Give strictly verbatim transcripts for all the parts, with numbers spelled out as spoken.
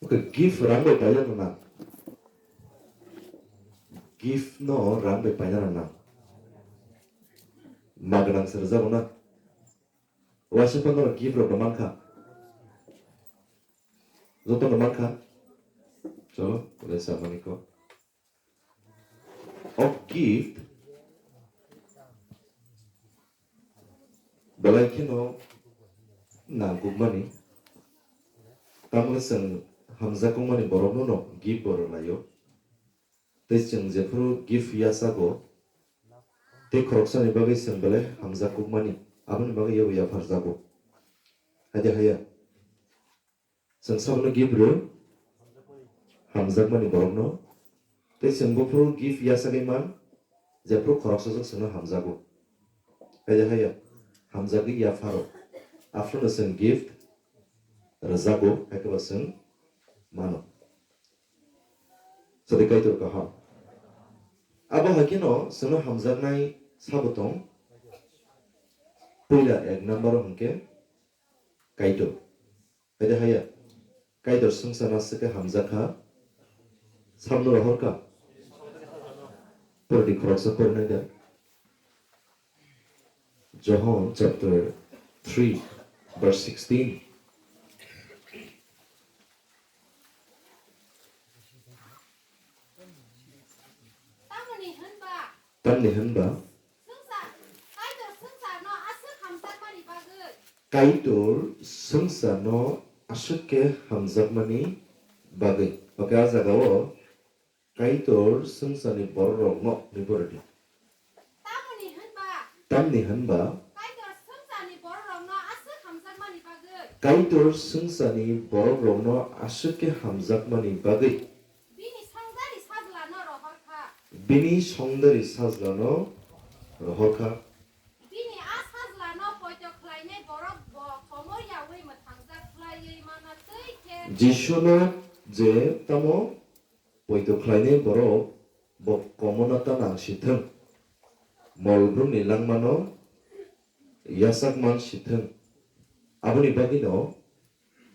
Okay, gift rang bai paina rwna. Gift no rang bai paina rwna. Ma gwnang se rwjago na. Waisa phano gift rok no mankha. Joto no mankha. Cholo, le samani ko. O gift belai kheno nangkukmani. Tamoni chwng hamjakmani borokno no gift bo rwlaio. Tei chwng jephuru gift yachago, tei khoroksani bagwi chwng belai hamjakmani, aboni bagwi abo yapharjago. Hai de haya? Chwng sabono gift rw, hamjakmani borokno. Tei chwng buphuru gift yachagwi man, jephuru khoroksajwk chwngno hamjago. Hai de haya? Hamjagwi yapharo. Aphuru chwng gift rwjago, hai khe ba chwng mano. Sadi Kaitor kaham. Abo hai kheno chwngno hamjaknai sabo tong. Puila ek number o hwnkhe Kaitor. Hai de haya? Kaitor swngcharno aswk khe hamjakha. Samno rohorkha. Pordi khoroksa pornai da. John chapter three, verse sixteen. Tamoni hwnba? Tamni hwnba? Swngchar, Kaitor swngcharno aswk hamjakmani bagwi. Kaitor swngcharno aswk khe hamjakmani bagwi. Hwnkhe a jagao Kaitor swngcharni bororokno hinwi poridi. Tamoni hwnba? Tamni hwnba? Kaitor swngcharni bororokno aswk hamjakmani bagwi. Kaitor swngcharni bororokno aswk khe hamjakmani bagwi. Bini songdari sajlano rohorkha. Bini songdari sajlano rohorkha. Bini a sajlano poito khlainai borok bo komo yaui mwthangjak khlaiwi mano twi khe. Jisuno je tamo poito khlainai borok bo komono ta nang si thung, mol brumni langmano yachak man si thung. Aboni bagwino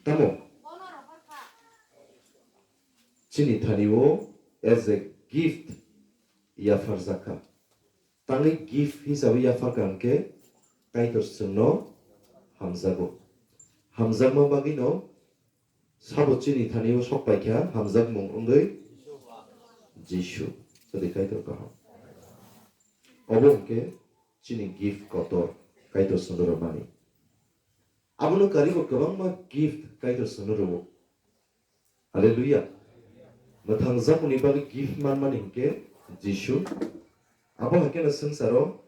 tamo chini thani-o as a gift yapharjakha. Tangwi gift hisabe yapharkha hwnkhe Kaitor chwngno hamjago. Hamjakma bagwino sabo chini thani-o sok paikha hamjakmung wngwi Jisu. Sadi Kaitor kaham. Obo hwnkhe chini gift kotor Kaitor chwngno rwmani. Abono karwibo kwbangma gift Kaitor chwngno rwo. Hallelujah. Mwthangjakmani bagwi gift manmani hinkhe Jisu. Abo hai kheno swngcharo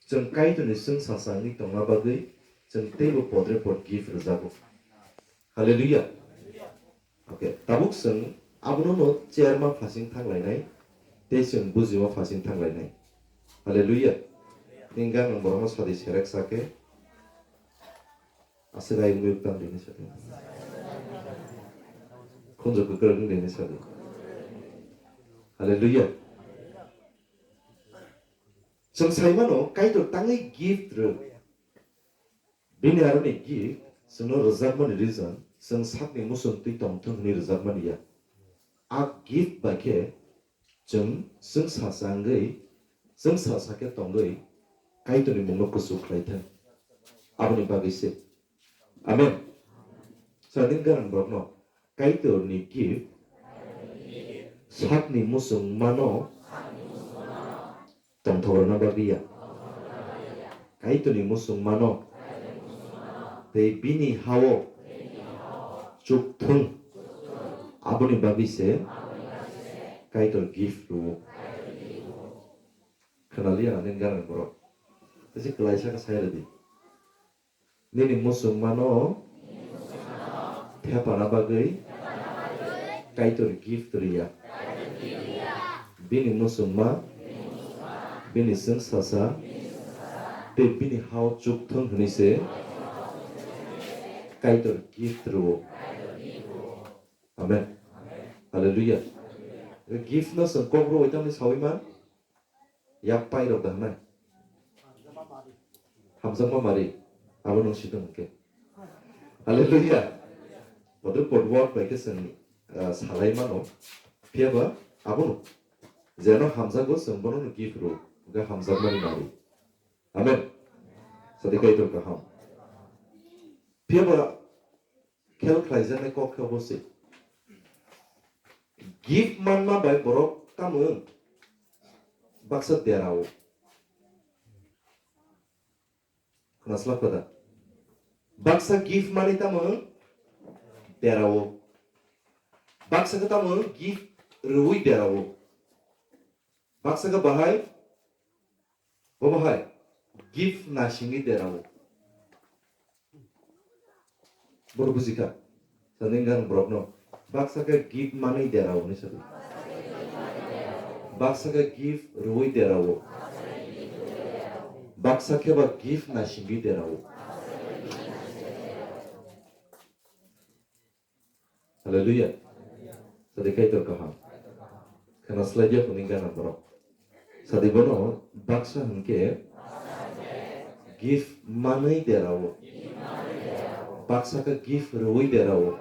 chwng Kaitorni chwngsacha wngwi tongna bagwi chwng teibo podre pod gift rwjago. Hallelujah. Okay, tabuk chwng abono no cherma phasing thanglainai, tei chwng bujima phasing thanglainai. Hallelujah. Nini ganang borokno sadi serek sake. Aswk ai wngwi tang rini sadi. Khunju kwkrwk wng rini sadi. Hallelujah. Chwng sai mano, Kaitor tangwi gift rw. Bini aroni gift chwngno rwjakmani reason, chwng sakni muchung twi tongthung hwnwi rwjakmani ya. A gift bai khe chwng, chwng sacha wngwi, chwng sacha khe tongwi Kaitorni mungno kuchuk khlai thung. Aboni bagwi se. Amen. Chwng nini ganang borokno Kaitorni gift sakni muchungmano tongthok rwna bagwi ya. Kaitorni muchungmano tei bini ha-o chuk thung, aboni bagwi se Kaitor gift rwo. Khwnaliya nini ganang borok? Tei se kwlaisa khe sai rwdi. Nini muchungmano thepana bagwi Kaitor gift rwya. Bini muchungma, bini chwngsacha, tei bini ha-o chuk thung hwnwi se Kaitor gift rwo. Amen. Hallelujah. Gift no chwng kok rwui tamni saui man? Yak pai rok da hwnai. Hamjakma mari. Abo nung si tong khe. Hallelujah. Bodol pod word bai khe chwng ah, salai mano. Phiya ba abono jeno hamjago, chwng bono gift rw, hwnkhe hamjakmani narw. Amen. Sadi Kaitor kaham. Phiya ba khel khlaijaknai kok khe obo se. Gift manma bai borok tamo wng? Baksa derao. Khwnaslak pha da? Baksa gift manwi tamo wng? Derao. Baksa khe tamo wng? Gift rwui derao. Baksa khe bahai? Bo bahai? Gift naisingwi derao. Bono bujikha. Sadi wngkha ang borokno. Baksa khe gift manwi derao hinwi sadi. Baksa khe gift rwui derao. Baksa khe ba gift naisingwi derao. Hallelujah. Sadi Kaitor kaham. Khwnaslai dia hwnwi gana borok. Sadi bono baksa hwnkhe gift manwi derao. Baksa khe gift rwui derao.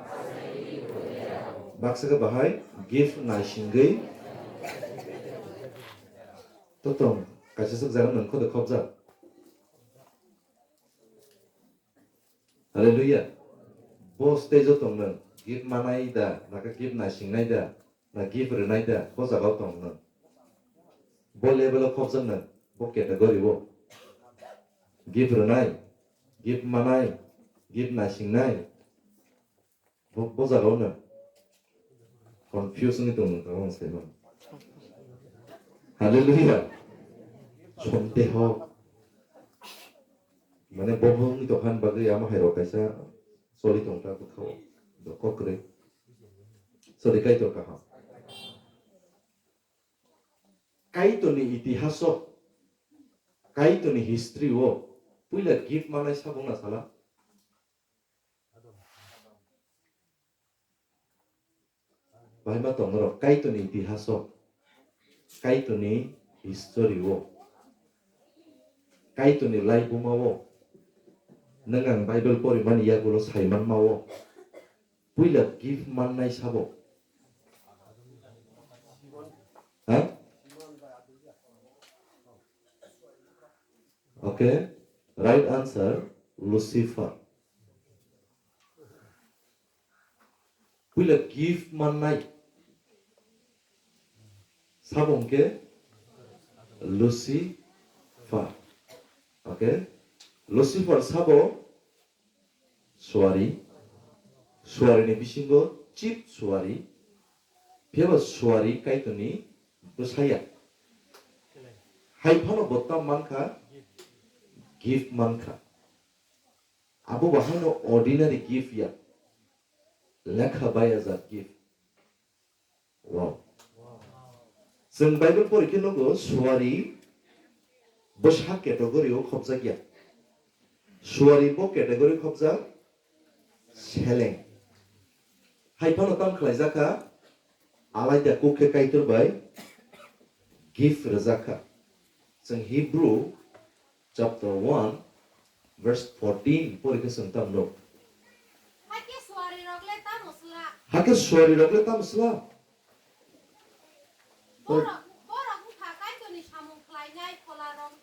Baksa khe bahai gift naisingwi. Totong kaisa swk jaga nang khode khobjak. Hallelujah. Bo stage o tong nang. Gift manai da, na khe gift naisingnai da, na gift rwnai da, bo jaga o tong nang. Bo level o khobjak nang, bo category o. Gift rwnai, gift manai, gift naisingnai. Bo, bo jaga o nang. Confuse wngwi tong nang, tamo sai man. Hallelujah. Sonte ho. Mane bo wngwi tongkha bagwi ama hai rok kaisa choli tongkha bwkhao. Do kok kwrwi. Sadi Kaitor kaham. Kaitorni itihaso, Kaitorni history o puila gift manai sabung na sala. Bahai ma tong norok Kaitorni itihaso, Kaitorni history o, Kaitorni laibuma o, nwng ang Bible porimani yagulo saimanma o, puila gift mannai sabo? Ha? Okay, right answer, Lucifer. Puila gift mannai sabo hwnkhe Lucifer. Okay, Lucifer sabo suari, suarini bisingo chief suari, phiya ba suari Kaitorni bwsaya. Hai phano bo tam mankha, gift mankha. Abo bo haino ordinary gift ya, lekha bayajak gift. Wow. Chwng Bible pori khe nugo, suari bwsa category o khobjak ya. Suari bo category khobjak seleng. Hai phano tam khlaijak kha, alaida kuk khe Kaitor bai gift rwjak kha. Chwng Hebrew chapter one, verse fourteen pori khe chwng tamo nuk. Hakhe suari rok le tamo sla? Hakhe suari rok le tamo sla? Borok, borok wngkha Kaitorni samung khlainai phola rok,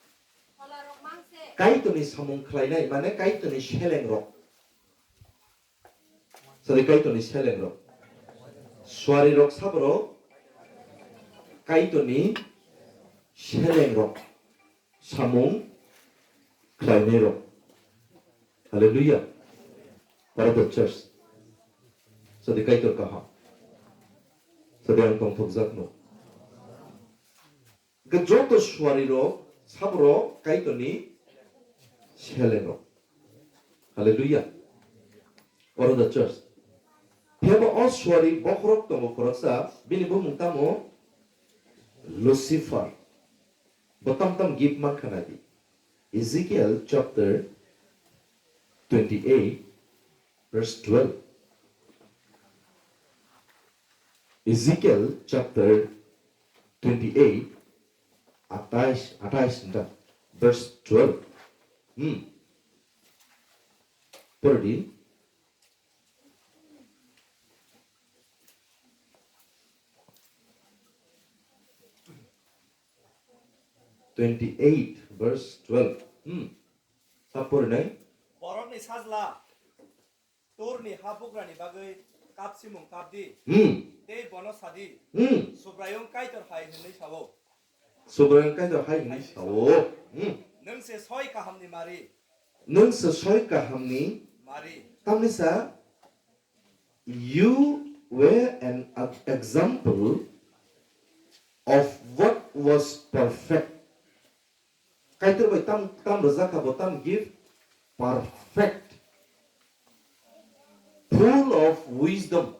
phola rok mang se. Kaitorni samung khlainai mane Kaitorni seleng rok. Sadi Kaitorni seleng rok. Suari rok sabo rok Kaitorni seleng rok. Samung khlainai rok. Hallelujah. Para the church. Sadi Kaitor kaham. Sadi ang tongthokjak no. Hwnkhe joto suari rok, sabo rok Kaitorni seleng rok. Hallelujah. Oro the church. Phiyaba o suari bokhorok tongo khoroksa, bini bumung tamo Lucifer. Bo tam tam gift mankha nai di. Ezekiel chapter twenty-eight, verse twelve. Ezekiel chapter twenty-eight, atais, atais nda, verse twelve. Hmm. Pori di. twenty-eight, verse twelve. Hmm. Sa porinai. Borokni sajla Turni ha bugrani bagwi kapsimung kapdi. Hmm. Tei bono sadi. Hmm. Subraiyung Kaitor hai hwnwi sao. Subraiyung Kaitor hai hwnwi sao. Hmm. Nwng se soi kahamni mari. Nwng se soi kahamni. Mari. Tamni sa, you were an example of what was perfect. Kaitor bai tam, tam rwjak kha bo tam gift? Perfect. Full of wisdom.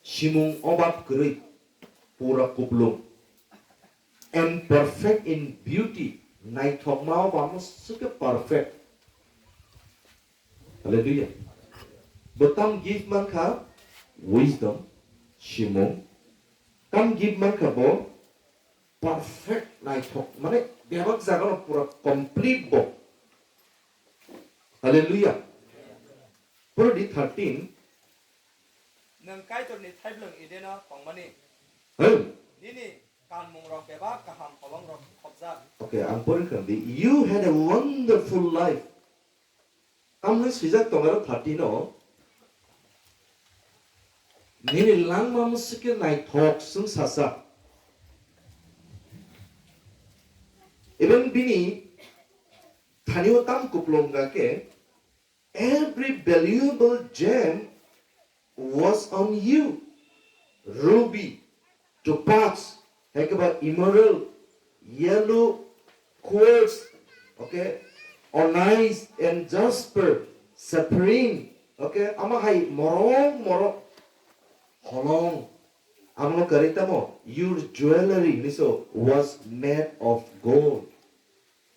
Simung obab kwrwi. Pura kuplung. And perfect in beauty. Naithokma o bo amo swkhe perfect. Hallelujah. Bo tam gift mankha? Wisdom. Simung. Tam gift mankha bo? Perfect, naithok, mane bebak jagano pura complete bo. Hallelujah. Pura di thirteen. Nwng Kaitorni thaiblwng Edeno tongmani. Hey. Nini kanmungrok bebak kaham holongrok khopjak. Okay, ang pori khan di. You had a wonderful life. Tamni swijak tongo aro thirteen o, nini langma mwswkhe naithok swng sasa. Even bini thani o tam kuplung ga khe, every valuable gem was on you. Ruby, topaz, hai khe ba emerald, yellow quartz, okay, onyx and jasper, sapphire, okay, amo hai morok morok holong. Amo no kwrwi tamo, your jewelry hwnwi so was made of gold.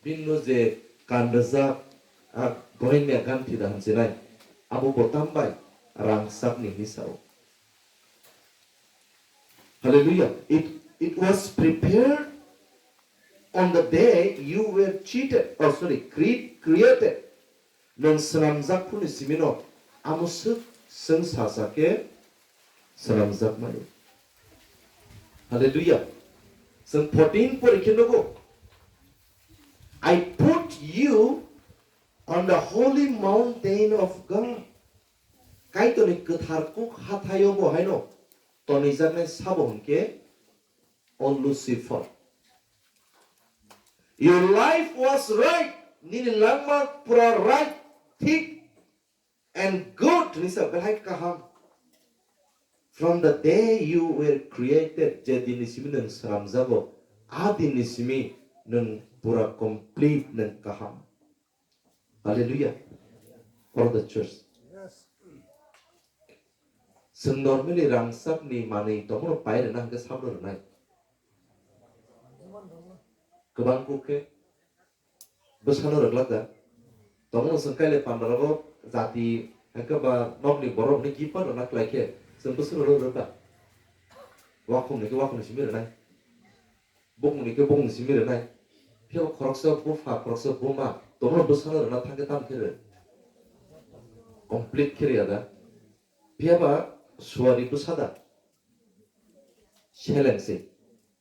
Bini no je kan rwjak, a, Bohemia Ganthi da hwnsinai, abo bo tam bai rangchakni hwnwi sao. Hallelujah. It, it was prepared on the day you were cheated, oh, sorry, cre-, created. Nwng swnamjak phuru ni simi no amo swk swng sasa khe swnamjak mani. Hallelujah. Chwng fourteen pori khe nugo, "I put you on the holy mountain of God." Kaitorni kwthar kuk hathaio bo haino tonijaknai sabo hwnkhe, O Lucifer. Your life was right. Nini langma pura right, thik and good, hwnwi sa belai kaham. From the day you were created, je dinni simi nwng swnamjago, a dinni simi nwng pura complete, nwng kaham. Hallelujah. For the church. Yes. Chwng normally rangchakni manwi tongmano pai rwna hwnkhe sabno rwnai. Kwbang kuk khe bwsano rwglak da. Tongmano chwng kaile pandarogo jati hwnkhe ba nokni borok hwnwi gift ma rwna khlai khe chwng bwsano rw rwkha. Wakhungni khe wakhungni simi rwnai. Bukungni khe bukungni simi rwnai. Phiya ba khoroksa bupha, khoroksa buma, tongmano bwsano rwna thang khe tam khe rw. Complete khe rwya da. Phiya ba suari bwsa da. Seleng se.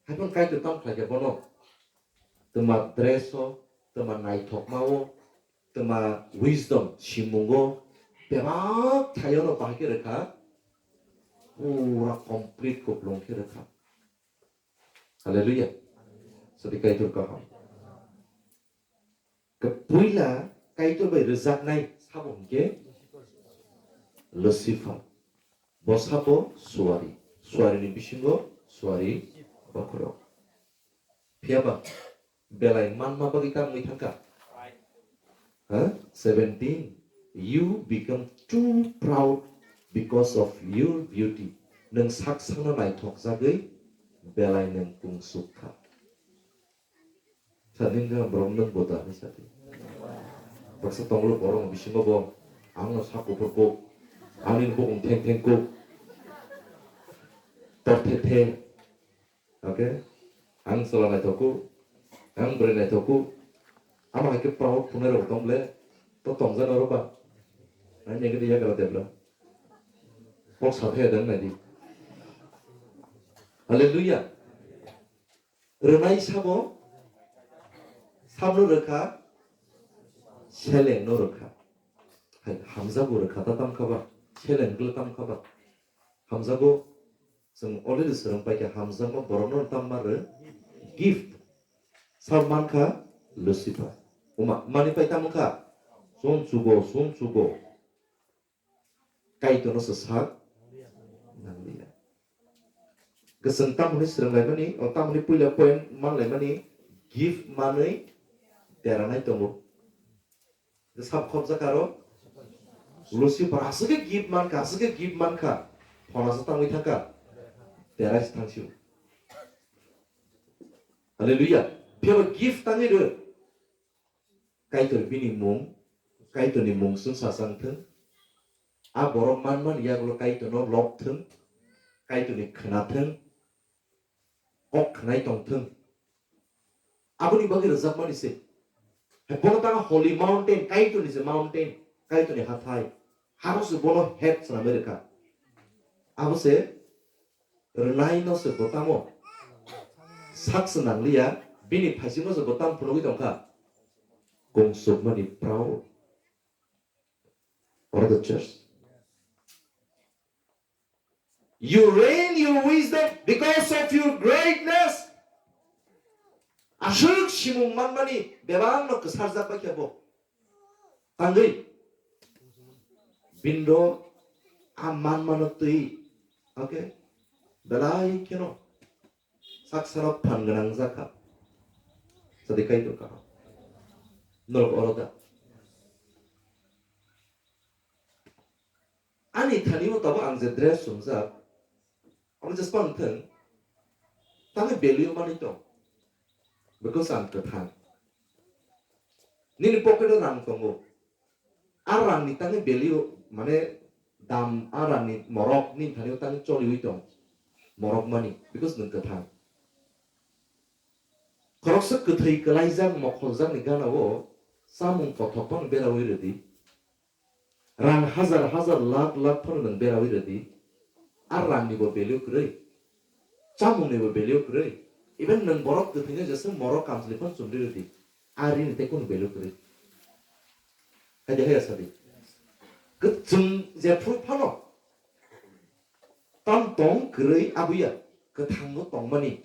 Haiphano Kaitor tam khlai khe bono. Twma dress o, twma naithokma o, twma wisdom, simungo, bebak thaio no bahai khe rwkha. Pura complete kuplung khe rwkha. Hallelujah. Sadi Kaitor kaham. Ke puila Kaitor bai rwjaknai sabo hwnkhe Lucifer. Bo sabo suari. Suari ni bisingo suari bokhorok. Phiya ba belai manma bagwi ta wngwi thangkha. Ha? Seventeen. You become too proud because of your beauty. Nwng sak sakno naithok jagwi belai nwng kungsuk kha. Sadin jang borok nwng bo da hwnwi sadi. Baksa tonglo borok bisingo bo ang no sak kuphur kuk, ani bukung theng theng kuk, tor the the. Okay? Ang chwla naithok kuk, ang bwrwi naithok kuk. Amo hai khe proud phunai rok tong le, to tongja noro ba. Nai nai khe yagra debra. Kok sa phai dang nai di. Hallelujah. Rwnai sabo Tamno rwkha? Selengno rwkha. Hai, hamjago rwkha ta tamkha ba? Seleng glo tamkha ba? Hamjago, chwng already swrwng paikha, hamjakma borokno tamma rw? Gift. Sal mankha Lucifer. Uma, mani pai tamo kha? Chwng chugo, chwng chugo. Kaitorno se sak nangliya. Kwchwng tamoni swrwnglaimani, o tamoni puila point manlaimani, gift manwi deranai tongo. Sab khobjak aro Lucifer aswk khe gift mankha, aswk khe gift mankha, phonasa tangwi thangkha, derai se thangsio. Hallelujah. Phiya gift tangwi rw. Kaitor bini mung, Kaitorni mung chwngsa chang thung. A borok manmani yagulo Kaitorno lok thung, Kaitorni khna thung, kok khnai tong thung. Aboni bagwi rwjakmani se. Hai bono tang holy mountain, Kaitorni se mountain, Kaitorni hathai. Haro se bono het swnamwi rwkha. Abo se rwnaino se bo tamo sak se nangliya, bini phaisingo se bo tamo phunugwi tongkha. Kungsukmani proud. Or the church. You reign your wisdom because of your greatness. Aswk simung manmani bebakno kwsarjak bai khe bo. Tangwi. Bini rok a manmano twi. Okay? Belai kheno. Saksano phan gwnang jakha. Sadi Kaitor kaham. Norok oro da. Ani thani o tabuk ang je dress sumjak, abo jespa wng thung, tangwi value manwi tong, because ang kwthang. Nini pocket o rang tongo, a rangni tangwi value, mane dam, a rangni morok nini thani o tangwi choliwi tong, morok mani, because nwng kwthang. Khoroksa kwthwi kwlaijak mokholjakni gana o chamung kothok phano berawi rwdi. Rang hajar hajar lakh lakh phano nwng berawi rwdi. A rangni bo value kwrwi. Chamungni bo value kwrwi. Even nwng borok kwthwino jesa morok kamchwlwi phano chumri rwdi. A rini tei kunu value kwrwi. Hai de hai sadi. Kwchwng jephru phano. Tam tong kwrwi abuya, kwthango tongmani,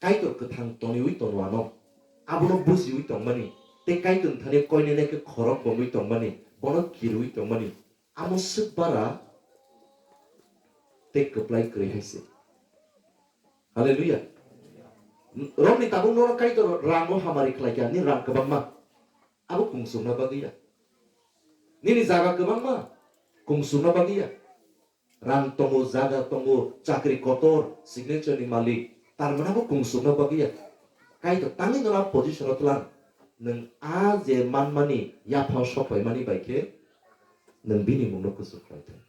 Kaitor kwthang toniwi tonwano, abono bujiwi tongmani, tei Kaitorni thani koinene khe khorok bomwi tongmani, bono kiriwi tongmani, amo swk bara tei kwplai kwrwi hai se. Hallelujah. Romni tabuk norok Kaitor rango hamari khlaikha, ni rang kwbangma, abo kungsukna bagwi ya. Nini jaga kwbangma, kungsukna bagwi ya. Rang tongo, jaga tongo, chakri kotor, signature ni malik, tar mane bo kungsukna bagwi ya. Kaitor tangwi nono a position o tlang. Nwng a je manmani yaphang sok paimani bai khe nwng bini mungno kuchuk khlai thung.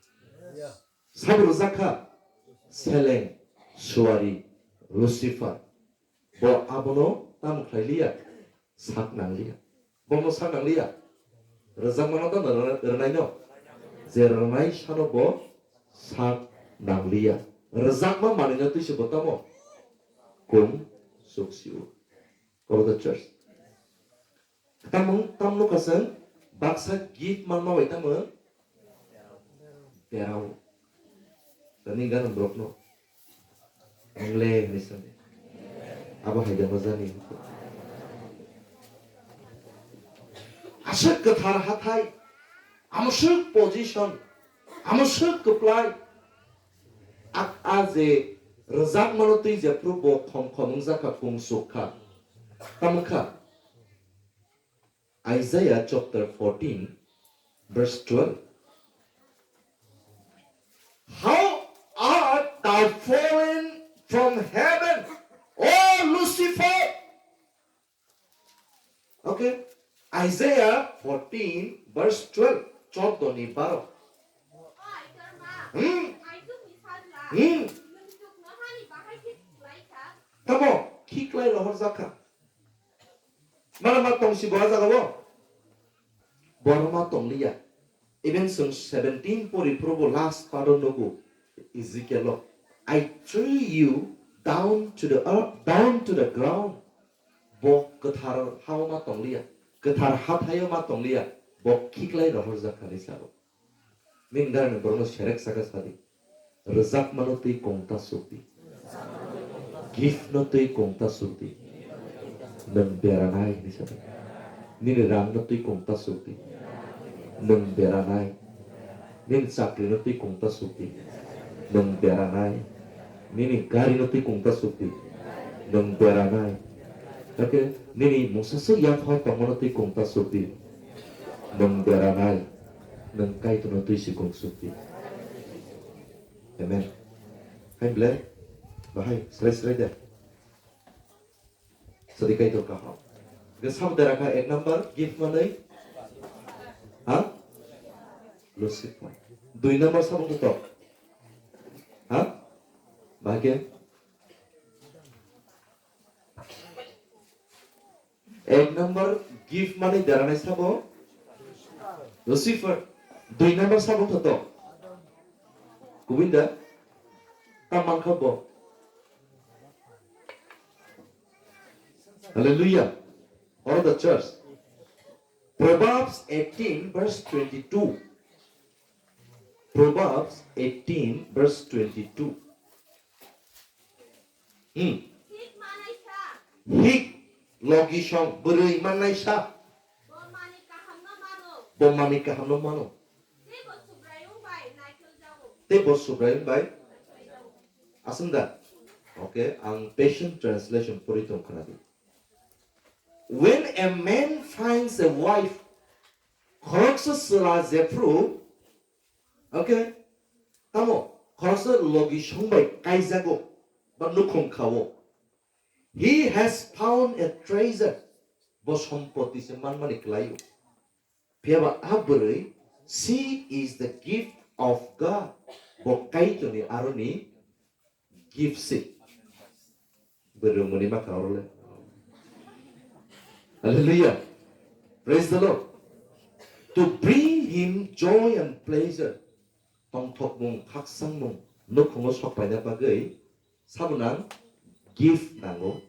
Sabo rwjak kha, seleng, suari, Lucifer. Bo abono tamo khlai liya, sak nang liya. Bomo sak nang liya. Rwjakmano tamo rwna-, rwnaino. Je rwnai sano bo sak nang liya. Rwjakma manwino twi se bo tamo kung suk si-o. Kok the church. Tamung, tamno kasang baksa gift manma bai tamo derao. Tani gana borokno. Engle hwnwi sadi. Abo hai de hojani. Aswk kwthar hathai, amoswk position, amoswk kwplai. A, a je rwjakmano twi jephru bo khom khom wngjakha, kung sukha. Tamokha. Isaiah chapter fourteen, verse twelve. How art thou fallen from heaven, O Lucifer? Okay. Isaiah fourteen, verse twelve. Choddo ni baro. Hmm. Hmm. Tamo khiklai rohor jakha. Mana ma tong si bo a jaga o? Borok ma tong liya. Even chwng seventeen pori phuru bo last part o nugo Ezekiel o, "I threw you down to the earth, down to the ground, Bo kwthar hao ma tongliya, kwthar hathaio ma tongliya, bo khiklai rohorjak kha hinwi sabo. Nini gana ni borokno serek saka sadi. Rwjakmano twi kongta sukdi. Gift no twi kongta sukdi. Nwng beranai hinwi sadi. Nini rang no twi kongta sukdi. Nwng beranai. Nini chakri no twi kongta sukdi. Nwng beranai. Nini gari no twi kongta sukdi. Nwng beranai. Hakhe nini mungsa swk yaphang tongmano twi kongta sukdi. Nwng beranai. Nwng Kaitorno twi si kong sukdi. Amen. Hai ble. Bahai srai srai de. Sadi Kaitor kaham. Ge sab dera kha ek number gift manwi. Ha? Lucifer. Dui number sabo to. Ha? Bahai ke? Ek number gift manwi deranai sabo Lucifer. Dui number sabo to. Kubui da? Tam mankha bo. Hallelujah. All the church. Proverbs eighteen verse twenty-two. Proverbs eighteen verse twenty-two. Hmm. Hik manai sa. Hik logi song bwrwi manai sa. Bo manwi kaham no mano. Bo manwi kaham no mano. Tei bo Subraiyung bai naikhlai jago. Tei bo Subraiyung bai. Aswng da? Okay, ang Passion Translation pori tong khna di. When a man finds a wife, khoroksa chwla jephru, okay, tamo khoroksa logi song bai kaijago ba nukhung khao. He has found a treasure. Bo sompoti se manmani kwlaio. Phiya ba a bwrwi, she is the gift of God. Bo Kaitorni aroni gift se. Bwrwi muni ma kha oro le. Hallelujah. Praise the Lord. To bring him joy and pleasure. Tongthokmung, khaksangmung, nukhungo sok paina bagwi sabo nang gift nango,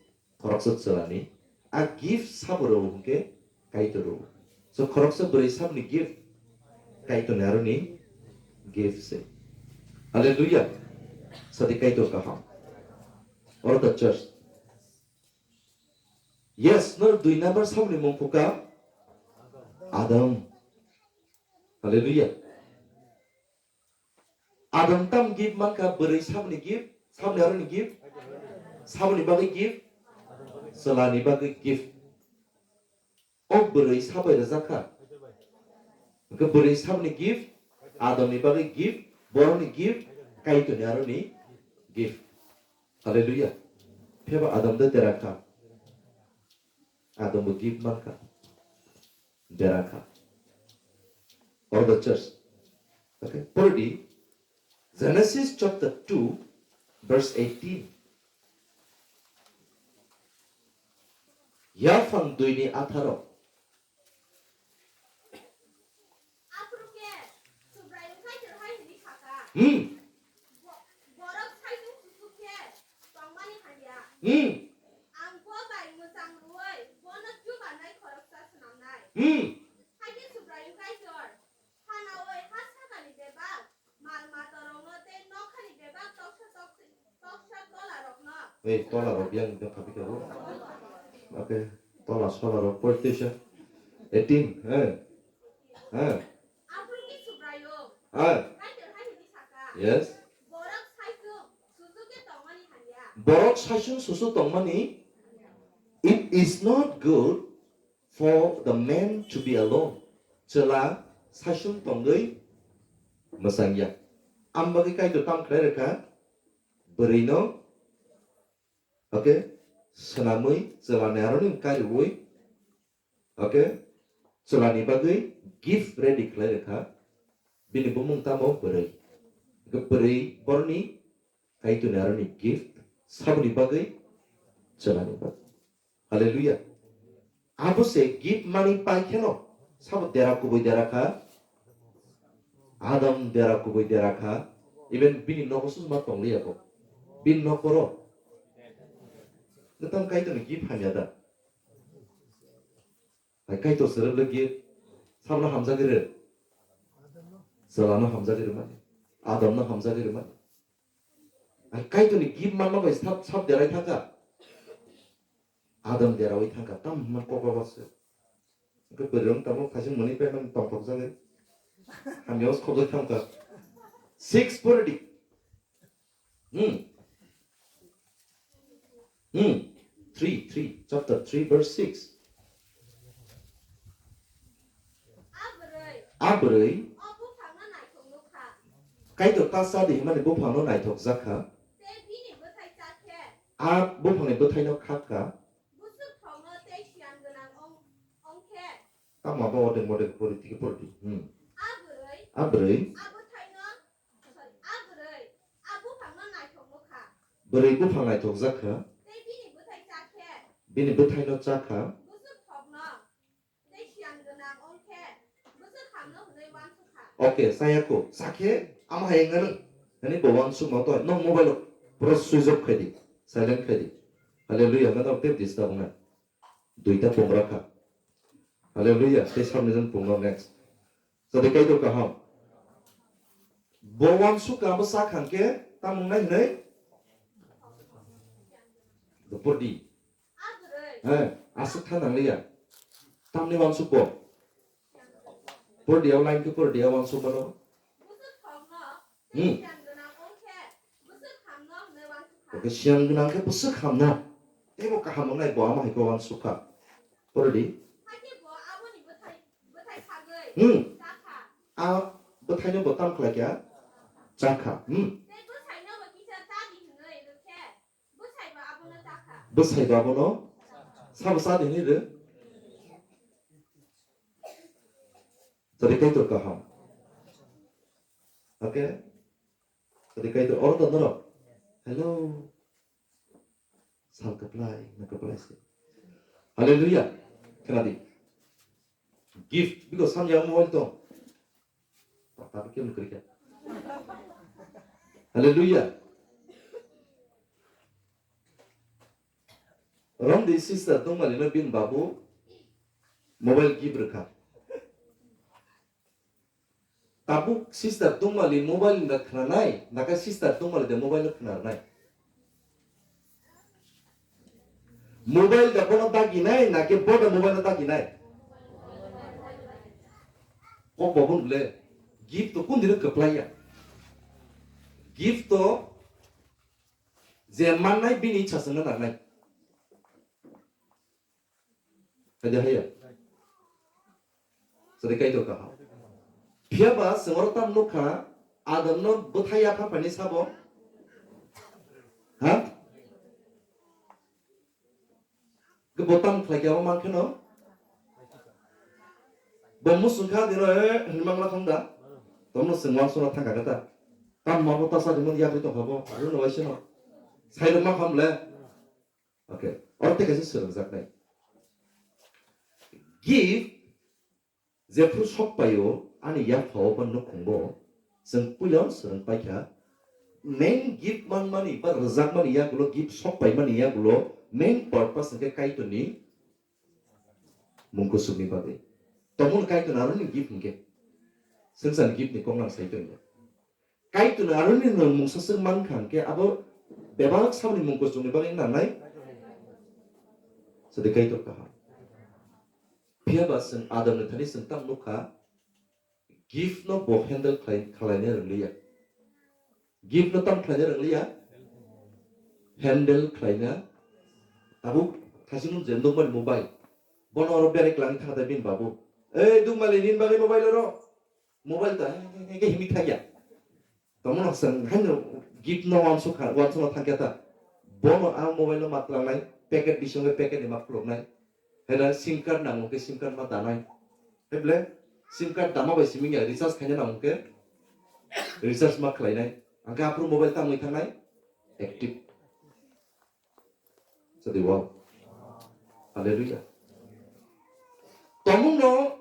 khoroksa chwlani. A gift sabo rw hwnkhe Kaitor rw. So khoroksa bwrwi saboni gift Kaitorni aroni gift se. Hallelujah. Sadi Kaitor kaham. Oro the church. Yes, no dui number saboni mung phuka Adam. Hallelujah. Adam tam gift mankha, bwrwi saboni gift, saboni aroni gift, saboni bagwi gift, chwlani bagwi gift. O bwrwi sabai rwjak kha. Hwnkhe bwrwi saboni gift, Adamni bagwi gift, borokni gift, Kaitorni aroni gift. Hallelujah. Pheba Adam de dera kha. Adambo gift mankha. Dera kha. Or the church. Okay. Pori di Genesis chapter two, verse eighteen. Yaphang dui ni atharo. Aphuru khe Subraiyung Kaitor hai hwnwi sakha, Hmm. Bo-, borok saichung susuk khe tongmani hamya. Hmm. Ang bo bai mwchang rwui bono chubanai khoroksa swnamnai. Hmm. Hakhe Subraiyung Kaitor phanaui ha sakani bebak mal matarokno tei nokhani bebak toksa toksa, toksa tolarokno. Ei, tolarok yang wngkha phaikhe bo. Okay, tola solarok politician. Eighteen, eh. Eh. Aphuru khe Subraiyung. Eh. Kaitor hai hwnwi sakha. Yes. Borok saichung susuk khe tongmani hamya. Borok saichung susuk tongmani, it is not good for the man to be alone. Chwla saichung tongwi mwchangya. Ambagwi Kaitor tam khlai rwkha, bwrwino, okay, swnamwi chwlani aroni wng kariui, okay, chwlani bagwi gift ready khlai rwkha. Bini bumung tamo? Bwrwi. Hwnkhe bwrwi boroni Kaitorni aroni gift, saboni bagwi? Chwlani bagwi. Hallelujah. Abo se gift mani pai kheno, sabo dera kubui dera kha, Adam dera kubui dera kha, even bini nogo sung ma tongliya bo. Bini nokoro. Nwtang Kaitorni gift hamya da? Hai Kaitor sere bole gift. Sabno hamjagwi rw. Chwlano hamjagwi rwmani. Adamno hamjagwi rwmani. Hai Kaitorni gift manma bai sab, sab derai thangkha. Adam derawi thangkha. Tam hwnma kok abo se. Hwnkhe bwrwi rok tamo khaising mwnwi pai nang tongthok jagwi. Hamya os khobjak thangkha. Six pore di. Hmm. Hmm. Three, three, chapter three, verse six. A bwrwi. A bwrwi. O buphangno naithok nukha. Kaitor ta cha di hwnmani buphangno naithok jakha. Tei bini bwthai chakhe. A buphangni bwthaino khakha. Bwswk thokno tei siyan gwnang ong-, ongkhe. Tamo abo odek modek pori tiki pori di. Hmm. A bwrwi. A bwrwi. A bwthaino Sorry, a bwrwi, a buphangno naithok nukha. Bwrwi buphang naithok jakha. Tei bini bwthai chakhe. Bini bwthaino chakha. Bwswk thokno, tei siyan gwnang ongkhe, bwswk hamno hwnwi uansukha. Okay, chayako. Chakhe, ama hai wngna nung. Nani bo uansukma to, no mobile o pura switch off khai di. Silent khai di. Hallelujah, hwnna tei disturb wngnai. Duita pung rakha. Hallelujah, tei samni jon pung no next. Jadi Kaitor kaham. Bo uansukha bo sak hangke tamung nai hinai. Purdi. He, aswk tha nang liya. Tamni uansuk bo. Purdi au line ke purdi au uansuk mano. Hmm. Oke, siyan gwnang khe bwswk hamna. Teibo kaham wngnai bo ama hai khe uansukha. Pore di. Hmm. A bwthaino bo tam khlai kha. Chakha. Hmm. Bwsai bo abono. Sabo cha di hinwi rw. Tadi Kaitor kaham. Oke. Tadi Kaitor oro to norok. Hello. Sal kaplai, na kaplai se. Hallelujah. Khna di. Gift, because samya mobile to. Tapi khe mukri kha. Hallelujah. Romdi sister tongmani no bini babu mobile gift rwkha. Tabuk sister tongmali mobile ni da khwnanai, naka sister tongmali de mobile no khwnarnai. Mobile da bono daginai, nake bo da mobile no daginai. Kok bo bun le, gift to kun dino kwplai ya. Gift to je mannai bini ichha songno nangnai. Haiya, haiya. Sadi Kaitor kaham. Phiya ba chwng oro tam nukha, Adam no bwthai yapha phani sabo? Ha? Bo tam khlai khe abo man kheno? Bo musung kha dino, eh, hinwi mangla thang da? Tomno chwng uansukna thang kha khe ta? Tam ma bo ta sa dino yakri tong kha bo, aro no waisano. Sai rok ma kham le? Okay, oro tei kaisa swrwngjaknai. Gift jephru sok paio ani yaphao ba nukhungo, chwng puila swrwng paikha, main gift manmani ba rwjakmani yagulo, gift sok paimani yagulo main purpose hwnkhe Kaitorni mung kuchukni bagwi. Tongmung Kaitor aroni gift hwnkhe swngcharni gift ni kok nang sai tongya. Kaitor aroni nwng mungsa swk man kha hwnkhe abo bebak samni mung kuchukni bagwi nangnai. Sadi Kaitor kaham. Phiya ba chwng Adam ni thani chwng tam nukha, gift no bo handle khlai, khlaina rwngliya. Gift no tam khlaina rwngliya? Handle khlaina. Tabuk thasing nung je nukmani mobile. Bono oro berek langwi thangkha bini babu. Ei dukmali nini bagwi mobile oro. Mobile ta, he, he, he, he, himwi thangya. Tamo no chwng haino gift no uansuk kha, uansukna thangya ta. Bono a mobile no ma twlangnai, packet bisingo packet ni ma khuluknai. Heda sim card nango khe sim card ma danai. Heble sim card dama bai simi ya recharge khaina nango khe recharge ma khlainai. Angkhe aphuru mobile tangwi thangnai active. Sadi wow. Hallelujah. Tomung no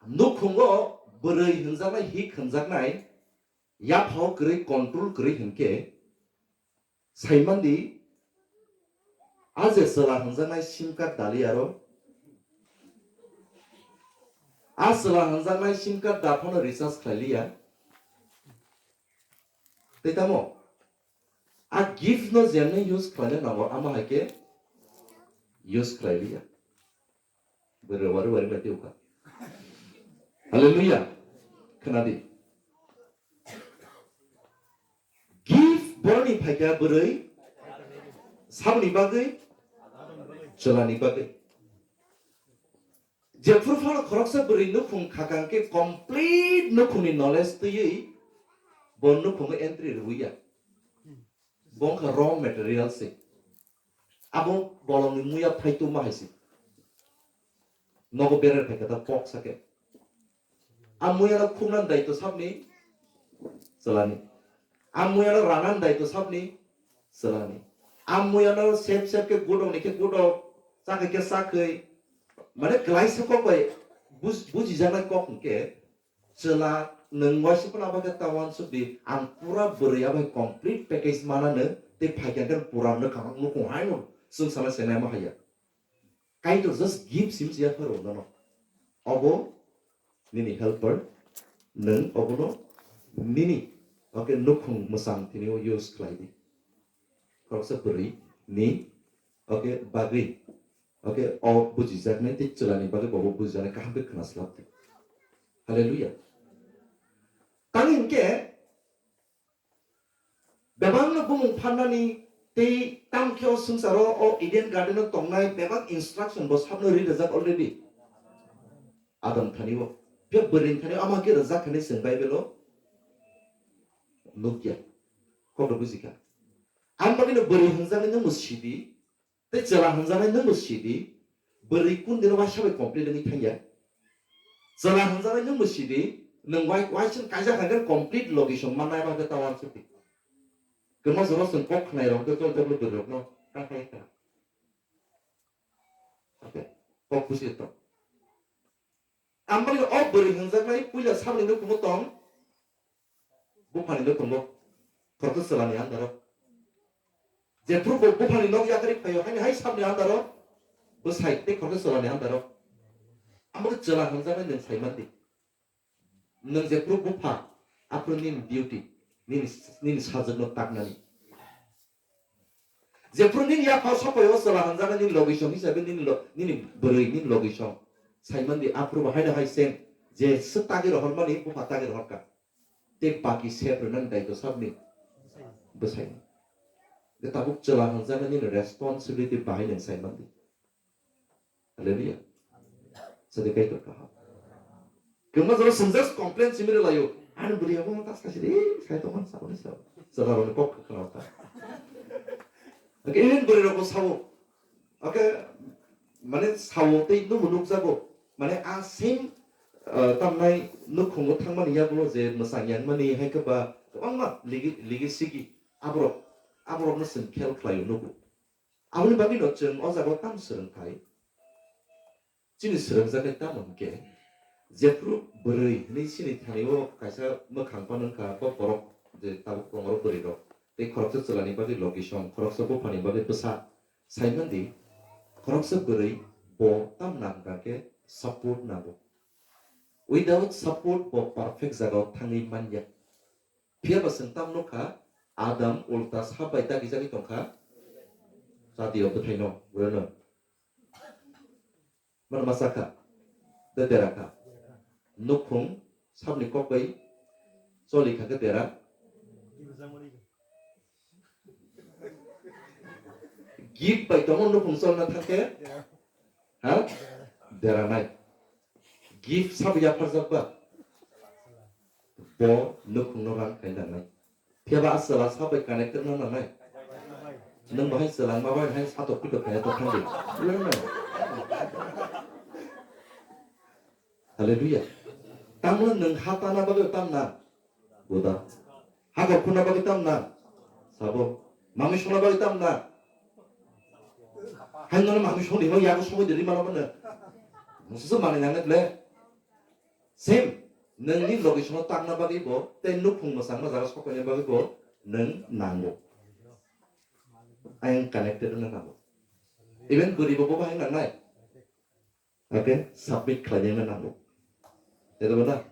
Nukhungo bwrwi hwnjaknai, hik hwnjaknai, yaphao kwrwi, control kwrwi hwnkhe, saimandi, a je chwla hwnjaknai sim card dali aro, A chwla hwnjaknai sim card da phano recharge khlai liya. Tei tamo? A gift no jemni use khlaina nango, ama hai khe use khlai liya. Bwrwi wari wari bai tei ukha. Hallelujah. Khwnadi. Gift boroni phaikha bwrwi saboni bagwi, chwlani bagwi. Jephru phano khoroksa bwrwi nukhung khakang khe complete nukhungni knowledge twiwi bo nukhungo entry rwya. Bo wngkha raw material se. Abo bolongni muya phaitu ma hai se. Nogo berer phaikha ta kok sake. A muyano khuknani daitw sabni chwlani. A muyano ranani daitw sabni chwlani. A muyano sep sep khe gudokni khe gudok, chakhwi khe chakhwi. Mane klaisa kok bai buj-, bujijaknai kok hwnkhe chwla nwng waisa phano abo khe ta uansukdi, ang pura bwrwi abo hai complete package manano tei phaikha khe pura nwkhang nukhung haino chwng sana senai ma haiya. Kaitor just gift sim siya pharo nono. Obo nini helper, nwng obono nini, okay, nukhung mwchang tini o use khlai di. Khoroksa bwrwi ni, okay, bagwi, okay, o bujijaknai tei chwlani bagwi bobo bujijaknai kaham khe khna slap di. Hallelujah. Tang hinkhe Bebakno bumung pharnani tei tamkhe o swngcharo o Eden Garden o tongnai bebak instruction bo sabno ri rijak already. Adam thani o. Phiya bwrwi thani o ama khe rijak hinwi chwng Bible o nukya. Kokno bujikha. Ang bagwino bwrwi hwnjaknai nwngbo sidi. Tei chwla hwnjaknai nwngbo sidi, bwrwi kun dino waisa bai complete wngwi thangya. Chwla hwnjaknai nwngbo sidi, nwng wai-, waisa kaijak hai khe complete location mannai ba khe ta uansukdi. Kwma jora chwng kok khnairok khe chol chol bwrwirokno ta khai kha. Okay. Kok busi to. Ang bagwi o bwrwi hwnjaknai puila saboni nukhungo tong, buphani nukhungo, khoroksa chwlani andaro. Jephru bo buphani nok yakarwi phaio, haini hai sabni andaro, bwsai tei khoroksa chwlani andaro. Ang bagwi chwla hwnjaknai nwng sai mandi. Nwng jephru bupha, aphuru nini duty, nini, nini sajwkno taknani. Jephru nini yaphang sokoio chwla hwnjaknai nini logisong hisabe nini lo-, nini bwrwi nini logisong. Saimandi aphuru bo haino hai same je swk tagwi rohormani bupha tagwi rohorkha. Tei baki sep rwnani daitw sabni bwsaini. Je tabuk chwla hwnjaknai nini responsibility bahai nwng saimandi. Hallelujah. Sadi kaitor kaham. Kwbangma jora chwng just complain simi rwlaio. Ani bwrwi abo ta sakhi de, sai tongma saboni sao. Chwla rokni kok khna ta. Even bwrwi rokbo sao. Okay, mane sao tei nubo nukjago. Mane a same, uh, tamnai nukhungo thangmani yagulo je mwchang yangmani hai khe ba kwbangma ligi, ligi sigi aborok, aborokno chwng khel khlaio nugo. Aboni bagwino chwng o jagao tamo swrwngthai? Chini swrwngjaknai tamo hwnkhe, jephru bwrwi hwnwi chini thani-o kaisa mwkhang phano wngkha, bo borok je tabuk tongo bwrwirok, tei khoroksa chwlani bagwi logisong, khoroksa buphani bagwi bwsa. Saimandi, khoroksa bwrwi bo tamo nang kha khe support nango. Without support bo perfect jagao thangwi manya. Phiya ba chwng tamo nukha, Adam ulta sap bai dagijagwi tongkha. Chadi o bwthaino, burano. Mano ma sakha? De dera kha. Nukhung sapni kok bai choli kha khe dera. Gift bai tongo nukhung cholna thang khe? Ha? Dera nai. Gift sabo yapharjak ba? Bo nukhungno rang khai nangnai. Phiya ba a chwla sa bai connected no nangnai. Nwng bahai chwla ma bai hai satok pitok khai to thangdi. Hallelujah. Tamo nwng ha tana bagwi tamna. Buda. Hakor khuna bagwi tamna. Sabo. Mami sona bagwi tamna. Hai nono mami soni ho yago somoi diri mano bana. Mususu mani nangne ble. Same, nwng ni logisong no takna bagwi bo, tei nukhung mwchangma jaga sokoina bagwi bo nwng nango. Ayang connected wngna nango. Even bwrwi bo, bo bahai nangnai. Okay, submit khlaina nango. Tei debo na?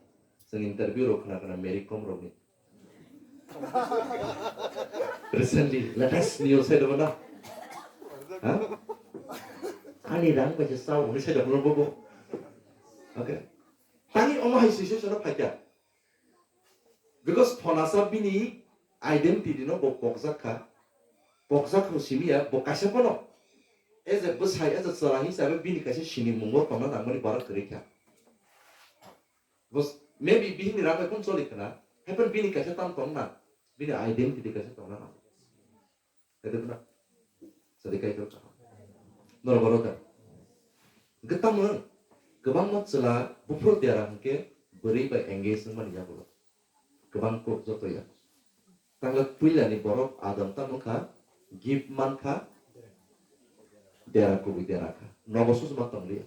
Chwng interview rok khna khna Mary Kom rokni. Recently, latest news hai debo na? Ha? Ani rang bai se chao hwnwi sai debo bobo. Okay. Tani omo hai situation o phaikha. Because phonasa bini identity no bo pokjak kha. Pokjak kho simi ya, bo kaisa phano. As a bwsai, as a chwla hisabe bini kaisa sinimung o tongna nangmani borok kwrwi kha. Because maybe bini rang bai phano choli khna, hai phano bini kaisa tam tongna, bini identity kaisa tongna nang. Kaitor na? Sadi Kaitor kaham. Norok oro da. Hwnkhe tamo kwbangma chwla buphuru dera hwnkhe bwrwi bai engage wngmani yagulo. Kwbang kok joto ya. Tangla puilani borok Adam tamo kha, gift man kha, dera kubui dera kha. Nogo sujuma tongliya.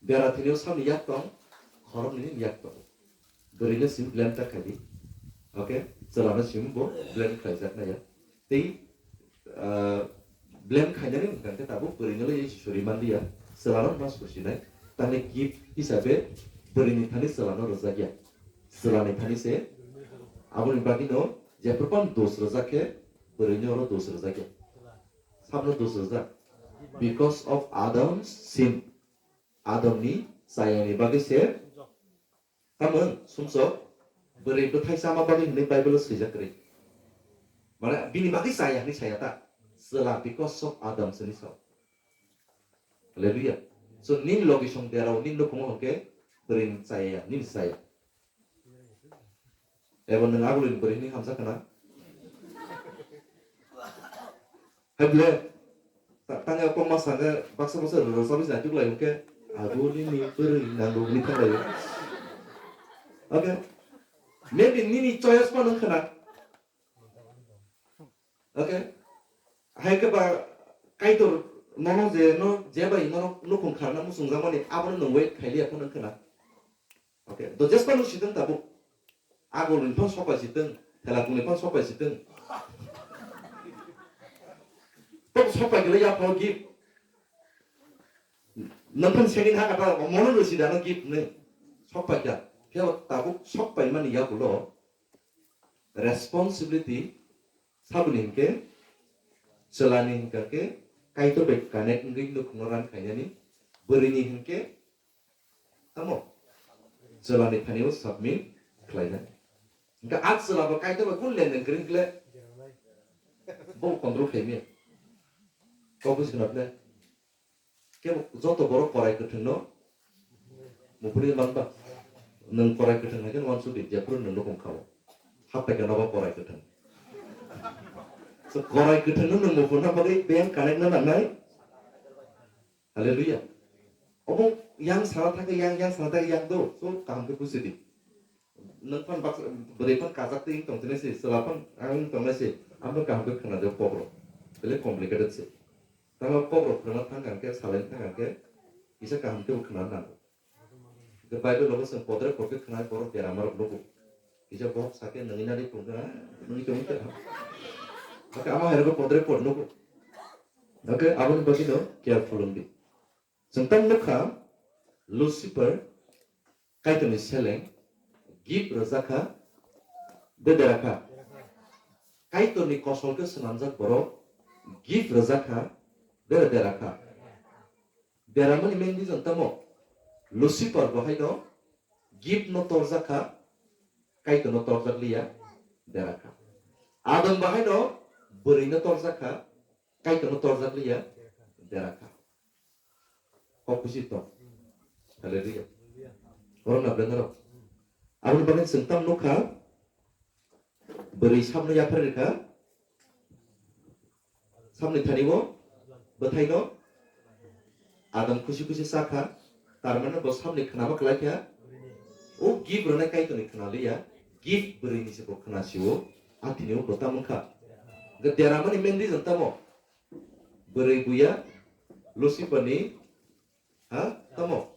Bera thwinio samni yak tong, khoroknwi ni yak tong. Bwrwino sim blame ta khaidi. Okay? Chwlano sim bo blame khlaijaknai ya. Tei, ah, blame khainani wngkha khe tabuk bwrwino le suri manliya. Chwlano mas kusinai. Tangni gift hisabe bwrwini thani chwlano rwjakya. Chwlani thani se. Aboni bagwino jephru phano dos rwjak khe bwrwino oro dos rwjakya. Sabno dos rwjak. Because of Adam's sin. Adamni chayani bagwi se tamo sumsok bwrwi bwthai chama bagwi hwnwi Bible o swijak kwrwi. Mane bini bagwi chaya hwnwi saya ta. Chwla because of Adam sini sa. Hallelujah. So nini logi song derao nini nukhungo hwnkhe bwrwi chaya nini chaya. Ebo nwng agulini bwrwi hwnwi hamjak khna. Hai ble, ta-, tangya kokma saka baksa baksa rwrwk chabwi se naituk lai hwnkhe, agulini bwrwi nango hwnwi thang lai. Okay. Maybe nini choice phano wngkha na. Okay. Hai khe ba Kaitor nono je no, je bai nono nukhung kharna muchungjakmani abono nwng wait khailiya phano wngkha na. Okay, do jespa no sitwng tabuk. Agol ni phang sopai sitwng, thela kung ni phang sopai sitwng. Tok sopai gele ya phano gift. Nang phang sengin ha kata mono no sida no gift ne. Sopai kya. Kya tabuk sopai mani ya kulo. Responsibility sabuni hingke, chelani hingka ke, Kaitor bai connect wngwi nukhungno ran khainani, bwrwini hingke, tamo, chelani thani o submit khlainai. Hingke a chela bo Kaitor bai kun lenden kring kle, bo control khaimya. Kok buji khna phle. Kebo joto borok korai kwthwngno muphurwi manba. Nwng korai kwthwng hai khe wansukdi, jephru nwng nukhung khao. Haphaikhe nogo korai kwthwng. So, korai kwthwngno nwng muphurna bagwi beng connect na nangnai. Hallelujah. Obo yang sala thangkhe yang, yang sala thangkhe yang do. So, kaham khe bujidi. Nwng phan baksa, bwrwi phan kajak twi wng tong tinai se, chwla phan ang wng tongnai se, ang phan kaham khe khna jak kokrok. Belai complicated se. Tamo kokrok khna thang khe, salai thang khe, kisa kaham khe khna nango. Hwnkhe Bible logo chwng podre pod khe khna borok dera marok nugo. Kisa borok sakhe nwngi nari tong khe, nwngi tong khe. Hwnkhe ama hai rogo podre pod nugo. Hwnkhe aboni bagwi no careful wng di. Chwng tang nukha, Lucifer, Kaitorni seleng, gift rwjakha, de derakha. Kaitorni kosol khe swnamjak borok, gift rwjakha, de derakha. Deramani main reason tamo, Lucifer bo haino gift no torjakha, Kaitorno torjak liya, derakha. Adam bo haino bwrwino torjakha, Kaitorno torjak liya, derakha. Kok kusi tong. Hallelujah. Oro na benda rok. Aboni bagwi chwng tam nukha. Bwrwi sabno yaphar rikha. Sabni thani o bwthaino Adam kusi kusi sakha. Tar mane bo sabni khnama kwlai kha. O gift rwnai Kaitorni khna liya. Gift bwrwini se bo khna sio. Athini o bo tam wngkha. Hwnkhe deramani main reason tamo? Bwrwi buya Lucifer ni, ha? Tamo?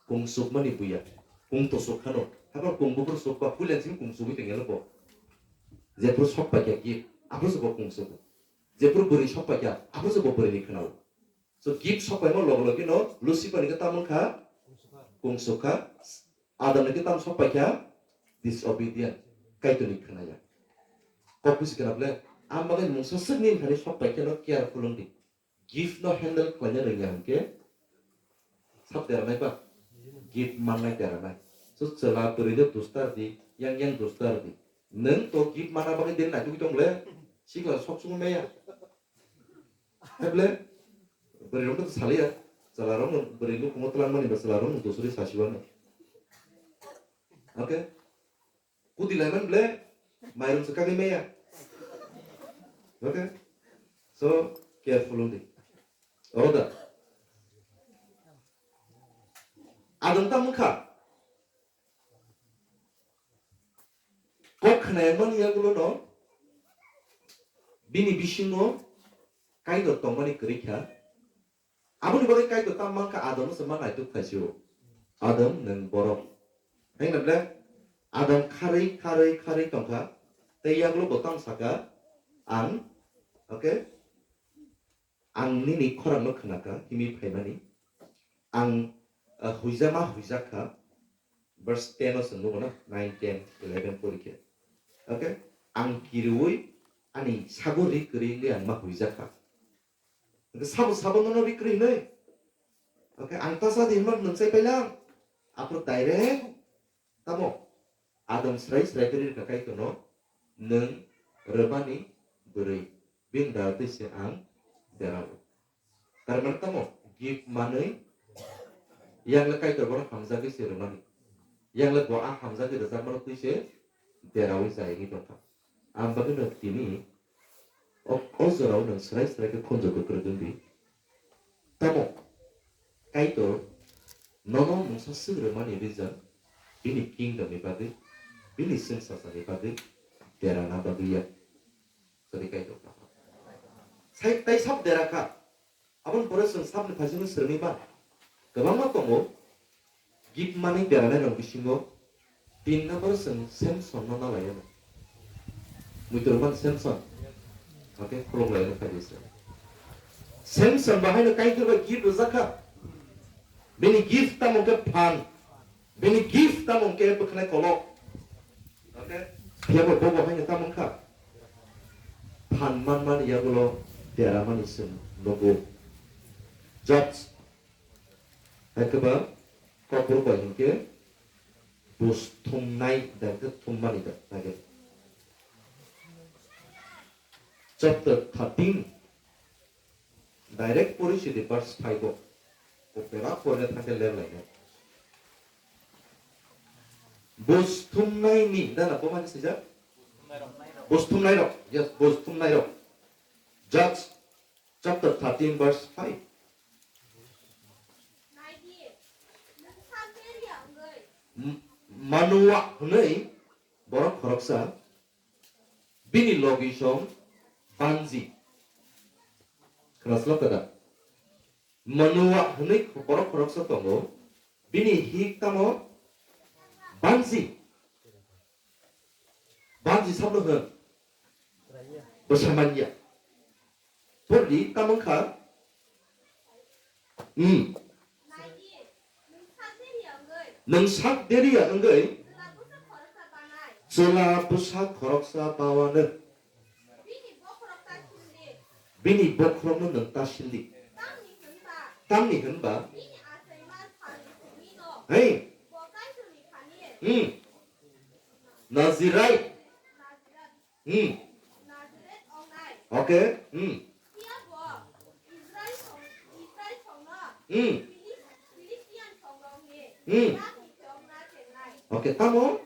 Kung sukmani buya. Kung to suk khano. Habar kung bukur suk ba pulen sini kung sugwi tengelo bo. Jephru sok paikya gift, aphru se bo kung sugo. Jephru bwrwi sok paikya, aphru se bo bwrwi ni khwnao. So gift sok paimo logo logi no Lucifer ni khe tamo wngkha? Kungsukha. Adam ni khe tamo sok paikha? Disobedient. Kaitor ni khwnaya. Kok bisi kana ble. Ang bagwi mungsa swk ni thani sok paikha no careful wng di. Gift no handle khlaina rwngya hwnkhe sab deranai ba? Gift mannai deranai. So chwla bwrwi no dustar di, yang yang dustar di. Nwng to gift mana bagwi deni naitugwi tong le, sikla sok sung meya. Heble, bwrwi rok no saliya, chwla rok no bwrwi nukhungo twlang mani ba chwla rok no dusuri sasiwano. Okay? Kuti laiman ble, mairum se kagwi meya. Okay? So, careful wng di. Oro da. Adong ta mukha. Kok khnaimani yagulo no, bini bisingo Kaitor tongmani kwrwi kha. Aboni bagwi Kaitor tamo mankha, Adam se ma naituk phaisio. Adam nwng borok. Hengna ble Adam kharwi, kharwi, kharwi tongkha. Tei yagulo bo tamo saka, ang, okay? Ang nini khorang no khnakha, himwi phaimani. Ang, ah, huijama huijakha. Verse ten o chwng nugo na, nine, ten, eleven pori khe. Okay? Ang kiriwi ani sago ri kwrwi wngwi ang ma huijakha. Hwnkhe sabo sabo nono ri kwrwi hwnwi. Okay, ang ta sa di hwnba nwng chai paila. Aphuru direct tamo? Adam srai srai khe ri rwkha Kaitorno, nwng rwmani bwrwi, bini dara twi se ang derao. Tar mane tamo? Gift manwi, yang le Kaitor bono hamjagwi se rwmani. Yang le bo a hamjagwi rwjakmano twi se deraui jaiwi tongkha. Ang bagwino tini o, o jorao nwng srai srai khe khunju kwkrwk wng di. Tamo Kaitor nono mungsa swk rwmani reason bini kingdom ni bagwi, bini chwngsachani bagwi derana bagwi ya. Sadi Kaitor. Sai tai sab dera kha. Aboni pore chwng sabni phaisingno swrwngwi ba kwbangma tongo, gift manwi deranairok bisingo tin number chwng Samson no nalaiyano. Muitor man Samson. Okay, khulumlaiyano phaidi se. Samson bahaino Kaitor bai gift rwjakha. Bini gift tamo khe phan. Bini gift tamo khe bwkhanai kolok. Okay? Phiya bo bobo haino tamo wngkha? Phan manmani yagulo deramani chwng nugo. Judge. Hai khe ba kokborok bai hinkhe bus thumnai da khe thummani da lage. Chapter thirteen. Direct pori sidi verse five o. Ko pera porina thangkhe ler lainai. Bus thumnai ni, dana bo mani sijak? Bus thumnai rok. Yes, bus thumnai rok. Judge chapter thirteen verse five. M-, Manoa hwnwi borok khoroksa bini logisong banji. Khnaslok kada. Manoa hwnwi borok khoroksa tongo. Bini hik tamo banji. Banji sabno hwn. Bwsa manya. Pordi tamo wngkha. Hmm. Nwng sak deriya wngwi chwla bwsa khoroksa bawano. Bini bokhorokno nwng ta sildi. Tamni hwnba. Hei. Hmm. Nazirai. Hmm. Okay. Hmm. Hmm. Hmm. Okay, tamo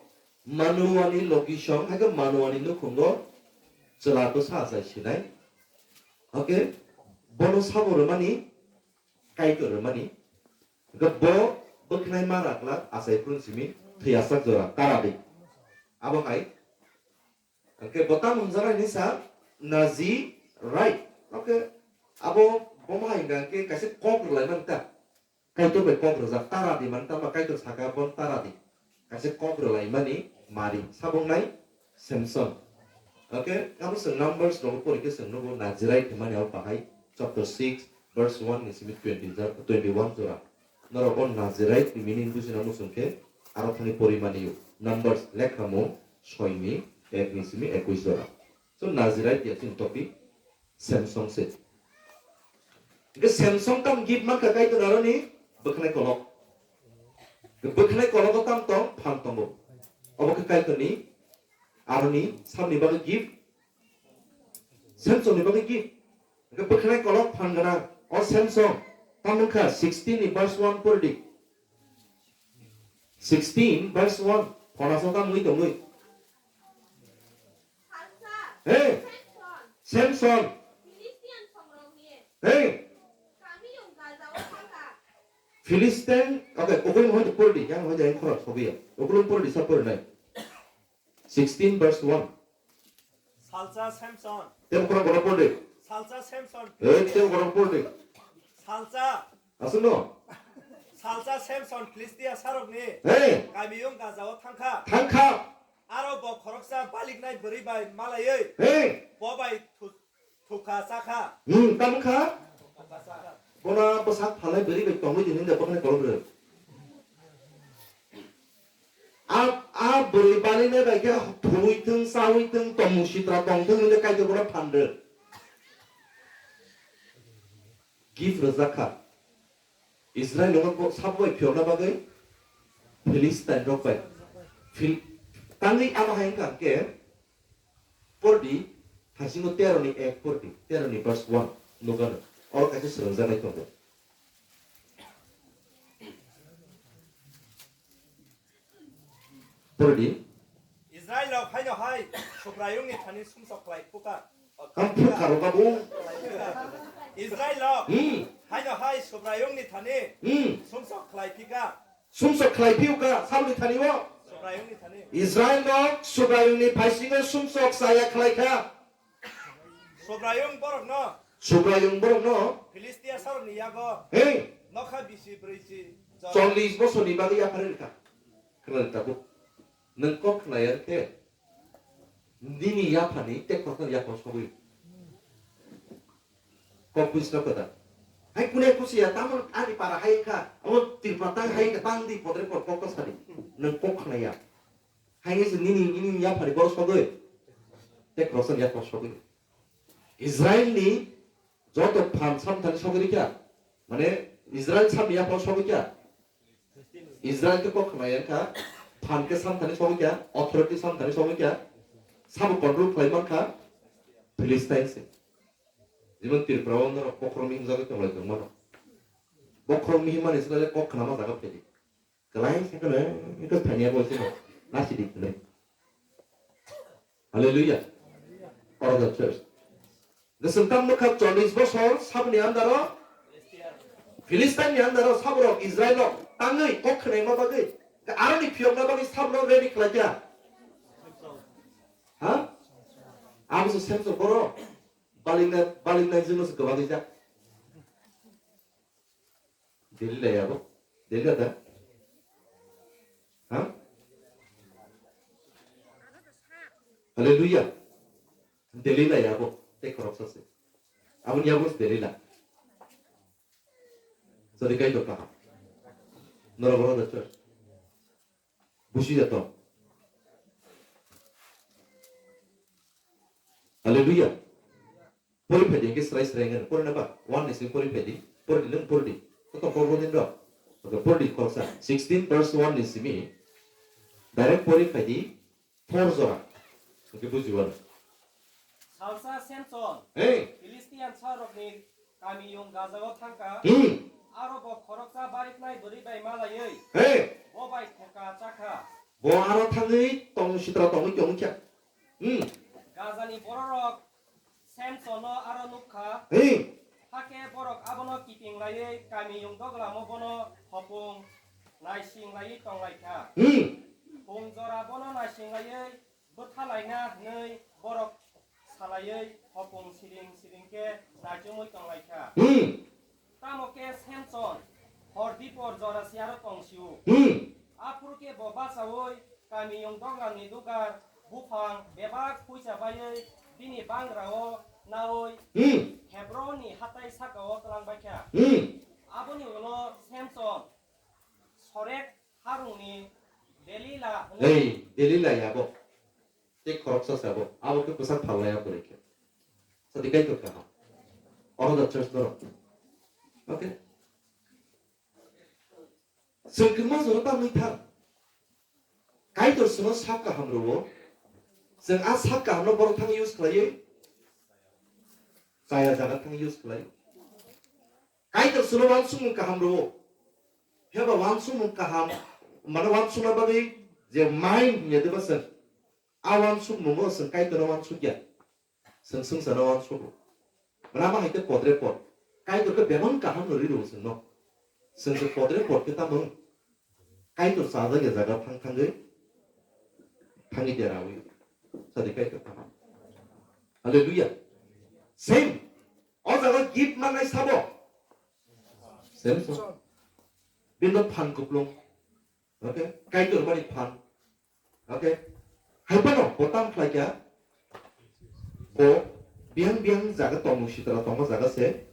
Manoani logisong, hai khe Manoani nukhungo chwla bwsa achai sinai. Okay, bono sabo rwmani, Kaitor rwmani. Hwnkhe bo bwkhnai ma rakla achai phuru simi thwi achak jora tara di. Abo hai. Hwnkhe bo tamo hwnjak hai hinwi sa Nazirai. Okay, abo bomo hai hwnkha hwnkhe kaisa kok rwlai mani ta. Kaitor bai kok rwjak, tara di mani tamo Kaitor saka, "Bon tara di." Kaisa kok rwlai mani mari, saboknai Samson. Okay, abo chwng Numbers rogo pori khe chwng nugo Nazirai hwnmani abo bahai chapter six verse one ni simi twenty jora, twenty-one jora. Norok o Nazirite ni meaning bujina muchung khe aro thani porimani o. Numbers lekhamung soi ni ek ni simi ekwis jora. So Nazirite ya chini topic Samson se. Hingke Samson tam gift mankha Kaitor aroni bwkhnai kolok. Bwkhnai kologo tam tong phan tongo. Obo khe Kaitorni aroni samni bagwi gift. Samsonni bagwi gift. Hingke bwkhnai kolok phan gana. O Samson tam wngkha sixteen ni verse one pori di. Sixteen verse one. Phona so tam wi tongwi. Hey, Samson. Hey, Philistine, okay, okolong hoi pori di, yang hoi jai khorok sobi ya. Okolong pori di sa pori nai. Sixteen verse one. Salsa Samson. Tem khorok borok pori di. Salsa Samson. Hey, tem khorok pori di. Salsa. Aswk no? Salsa Samson Philistia sarokni Hey, kamiyung Gazao thangkha. Thangkha. Aro bo khoroksa baliknai bwrwi bai malaiwi Hey, bo bai thu-, thukha chakha. Hmm, tamo kha? Thukha chakha. Bona bwsak phalai bwrwi bai tongwi di hinda bwkhani kolok rw. A, a bwrwi baliknai bai khe thului thung, chawi thung, tongmung sitra tong thung hinda Kaitor bono phan rw. Gift rwjak kha. Israel rok bo sabo bai phiyokna bagwi Philistine rok bai. Phil-, tangwi abo hai wngkha hwnkhe pordi, haisingo tero ni ek pordi, tero ni verse one nukano. Oro kaisa swrwngjaknai tongo. Pordi. Israel rok haino hai Subraiyungni thani sumsok khlai phuka. Ang phukha rw babu. Israel rok Hmm. haino hai Subraiyungni thani Hmm. sumsok khlai phika. Sumsok khlai phiuka, salni thani o. Subraiyungni thani. Israel rok Subraiyungni phaisingo sumsok chaya khlai kha. Subraiyung borokno. Subraiyung borokno. Philistia sarokni yago. Hey. Nokha bisi brwi si. Chollish bosorni bagwi yapharwi rwkha. Khwnadi tabuk. Nwng kok khnaya khe. Nini yaphani tei khoroknwi yaphano sogwi. Kok buisno kwtal. Hai kune kusiya, tamo ani para hai wngkha, amo Tripura tang hai wngkha, tang di podre pod kok sadi. Nwng kok khnaya. Hai wngse nini, nini yaphani borok sogwi. Tei khoroksa yaphano sogwi. Israel ni joto phan samthani sogwi rikha. Mane Israel samni yaphano sogwi kha. Israel khe kok khnaya wngkha, phan khe samthani sogwi kha, authority samthani sogwi kha, sabo control khlai mankha Philistine se. Jemon Tripura o norok bokhorok mihim jagwi tonglai tongmano. Bokhorok mihim mani swnale kok khnama jaga phedi. Kwlai se kwlai, eko thania bo sino, nasi di kwlai. Hallelujah. Oro the church. Goswng tam nukha chollish bosor saboni andaro, Philistine ni andaro saborok Israel rok tangwi kok khnaima bagwi, aroni phiyokna bagwi saborok ready khlaikha. Ha? Abo se Samson boro balikna, balikna jino se kwbangwi jak. Delila ya bo? Delila da? Ha? Hallelujah. Delila ya bo? Tei khoroksa se. Aboni ya bo se Delila. Jadi kai dokta. Norok oro da church. Busi jato. Hallelujah. Pori phai di, hingke srai srai wngkha. Pori na ba? One ni simi pori phai di. Pori di, nwng pori di. Koto pori din rok. Oke, pori di, khoroksa. Sixteen verse one ni simi. Direct pori phai di. Four jora. Hingke buji wano. Salsa Samson. Hey. Philistine sarokni kamiyung Gaza-o thangkha. Hmm. Aro bo khoroksa bariknai bwrwi bai malaiwi. Hey. Bo bai thokha chakha. Bo aro thangwi tong sitra tongwi tongkha. Hmm. Gazani bororok Samson no aro nukha. Hey. Hakhe borok abono kiting laiwi kamiyung doglamo bono hopung naising laiwi tonglaikha. Hmm. Pung jora bono naising laiwi bwthalaina hwnwi borok salaiwi hopung siring siring khe naichomwi tonglaikha. Hmm. Tamo khe Samson hor dipor jora si aro tong sio. Hmm. Aphuru khe bo bachaui kamiyung doglani lugar buphang bebak phuisa baiwi bini bangrao nawi Hmm. Hebronni hatai sakao twlangbaikha. Hmm. Aboni ulo Samson Sorek harungni Delila hwnwi Ei, Delila yabo. Tei khoroksa sabo. Abo khe bwsak phalnai abo rikhe. Sadi Kaitor kaham. Oro da church norok. Okay. Chwng kwma jora ta nwi thang. Kaitor chwngno sak kaham rwo. Chwng a sak kahamno borok thang use khlaiwi chaya jaga thang use khlai. Kaitor chwngno uansukmung kaham rwo. Phiyaba uansukmung kaham, mane uansukna bagwi je mind hwnwi diba chwng. A uansukmungo chwng Kaitorno uansukya. Chwng swngcharno uansugo. Mane abo hai khe podre pod. Kaitor khe bebak kaham no ri rwo chwngno. Chwng se podre pod khe tamo wng? Kaitor chajak ya jaga thang thangwi thangwi derawi. Sadi Kaitor kaham. Hallelujah. Same. O jaga gift mannai sabo. Samson. Bino phan kuplung. Okay? Kaitor mani phan. Okay? Hai phano bo tam khlai kha. Bo biyang biyang jaga tongmung sitra tongma jaga se.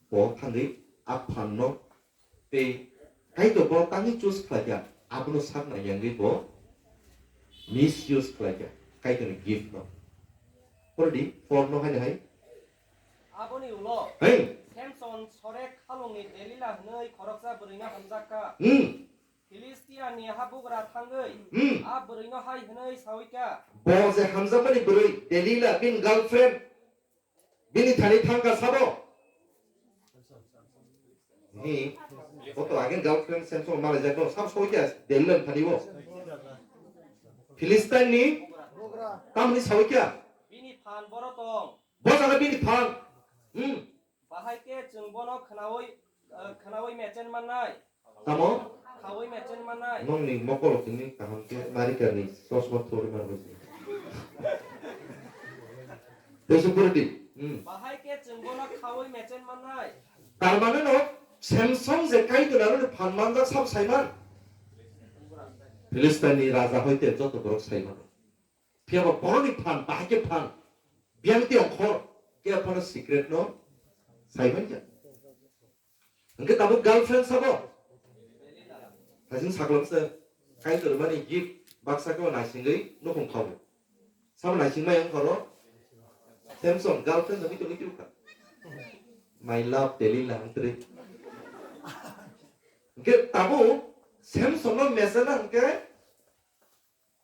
Bo thangwi a phan no tei Kaitor bo tangwi choose khlai kha. Abono sakna yangwi bo misuse khlai kha. Kaitorni gift no. Pordi, four no haino hai. Aboni ulo Hai. Samson Sorek halongni Delila hwnwi khoroksa bwrwino hamjak kha. Hmm. Philistiani habugra thangwi Hmm. a bwrwino hai hwnwi sawi kha. Bo je hamjakmani bwrwi Delila bini girlfriend bini thani thangkha sabo. Ni, o to again girlfriend Samson malai jakno sab sawi kha Delila ni thani bo. Philistine ni tamni sawi kha. Bini phan boro tong. Bo jaga bini phan. Hmm. Bahai khe chwng bono khnaui, eh, khnaui mechen mannai. Tamo? Khaui mechen mannai. Nongni mokolo tini kaham khe narikani chosma thori manwi. Tesu purdi. Hmm. Bahai khe chwng bono khaui mechen mannai. Tar mane no Samson je Kaitor ni phan manjak sab saiman. Philistine ni raja hoite joto borok saiman. Phiya ba boroni phan, bahai khe phan. Biyang tei ongkhor, khe phano secret no sai man kha. Hwnkhe tabuk girlfriend sabo? Hajing saklam se, Kaitor mani gift baksa khe naisingwi nukhung khaui. Sabo naising mai ongkhoro? Samson, girlfriend no mitu mitu kha. My love, Delila, hwntri. Hwnkhe tabuk Samson no mesena hwnkhe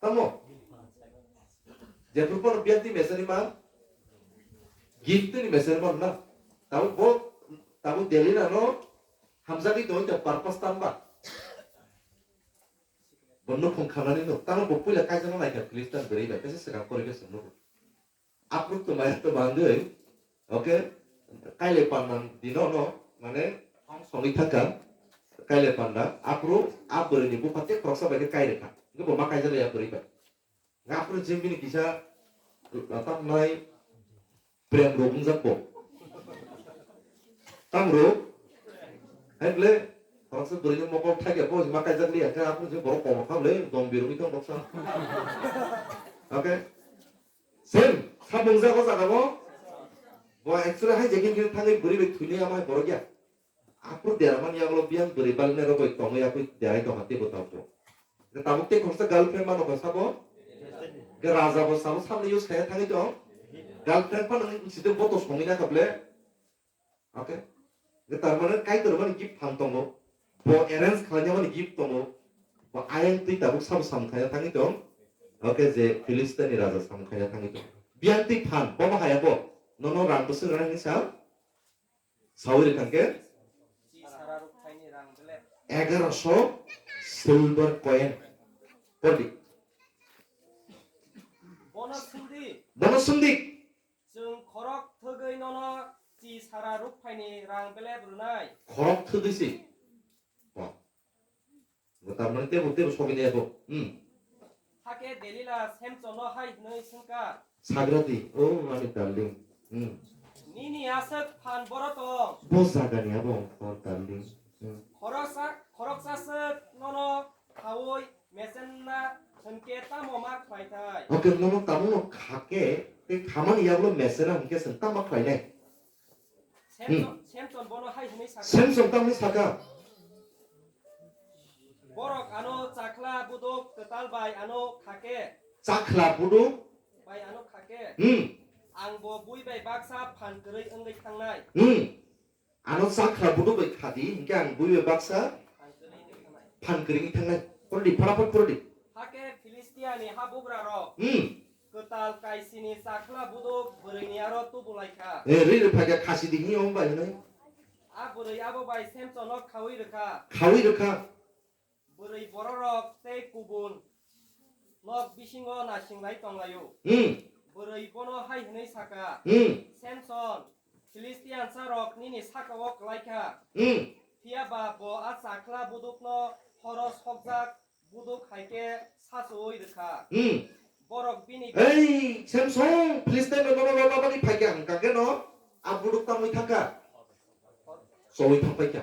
Tamo? Jephru pono biyang twi mesani man? Gift twi mesani man na? Tamo bo, tamo Delila no hamjagwi tongwi tong purpose tamba? Bo nukhung khamnani nuk. Tamo bo puila kaijakna naikha Philistine bwrwi bai. Kaisa swkang poribe chwng nugo. Aphuru twmaya twmangwi, okay, kailai panda dino no, mane, thong songwi thangkha, kailai panda, aphuru a bwrwini bupha tei khoroksa bai khe kai rwkha, hwnkhe bo ma kaijak ya bwrwi bai. Aphuru jeng bini kisa, tamnai, prem rok wngjak bo. Tam rok, hai bwle, khoroksa bwrwini mokol thai khe bo ma kaijak liya, hwnkhe aphuru jeng borok kobor kha bwle, dong birogwi tong doksa. Okay? Same, samung jago jaga bo. Bo actually hai je kin kin thangwi bwrwi bai thwinai amo hai borok ya. Aphuru dera mani yagulo biyang bwrwi balnai rok bai tongwi aphuru derai tongkha teibo tabuk. Tabuk tei khoroksa girlfriend mano kha sabo. Ge raja bo sabo samni use khaina thangwi tong. Girlfriend phano wng sitwng boto songwi na kha ble. Okay? Ge tar mane Kaitor mani gift phan tongo. Bo arrange khlaina mani gift tongo. Bo ayang twi tabuk sabo samung khaina thangwi tong. Okay, je Philistine ni raja samung khaina thangwi tong. Biyang twi phan, bo ma haya bo. Nono rang bwswk rang ni sa? Sawi rwkha khe? Sara rukphaini rang belep. Egaroso silver coin. Podi. Bono sindi. Bono sindi. Chwng khorok thwgwi nono chi sara rukphaini rang belep rwnai. Khorok thwgwi si. Bo. Bo tar mane tebo, tebo sogini ebo. Hmm. Hakhe Delila Samson no hai hwnwi swngkha. Sagradi, oh, ani darling. Hmm. Nini aswk phan boro tong. Bo jagani abo, oh, darling. Hmm. Khoroksa, khoroksa swk nono khaui mesenna hwnkhe tamo ma khlai thai? Okay, nono tamo no khake, Khamani yagulo mesera hwnkhe chwng tamo khlainai? Samson, Samson bono hai hwnwi sakha. Samson tamni sakha? Borok ano chakhla buduk kwtal bai ano khake. Chakhla buduk? Bai ano khake. Hmm. Ang bo bui bai baksa phan kwrwi wngwi thangnai. Hmm. Ano chakhla buduk bai khadi, hinkhe ang bui bai baksa phan kwrwi wngwi thangnai. Porodi, phanaphot porodi. Hakhe Philistiani habugrarok Hmm. kwtal kaisini chakhla buduk bwrwini aro tubulaikha. Eh, ri ri phaikha khasi di hini om bai hinwi. A bwrwi abo bai Samsono khaui rwkha. Khaui rwkha. Bwrwi bororok tei kubun nok bisingo nasinglai tonglaio. Hmm. Bwrwi bono hai hwnwi sakha, Hmm. Samson, Philistiansarok nini saka-o kwlaikha. Hmm. Phiya ba bo a chakhla budukno horo sokjak buduk hai khe sachuwi rwkha. Hmm. Borok bini Ei, Samson, Philistian rok nono rwna bagwi phaikha, hwnkha khe no a buduk tangwi thangkha. Chowi thangpaikha.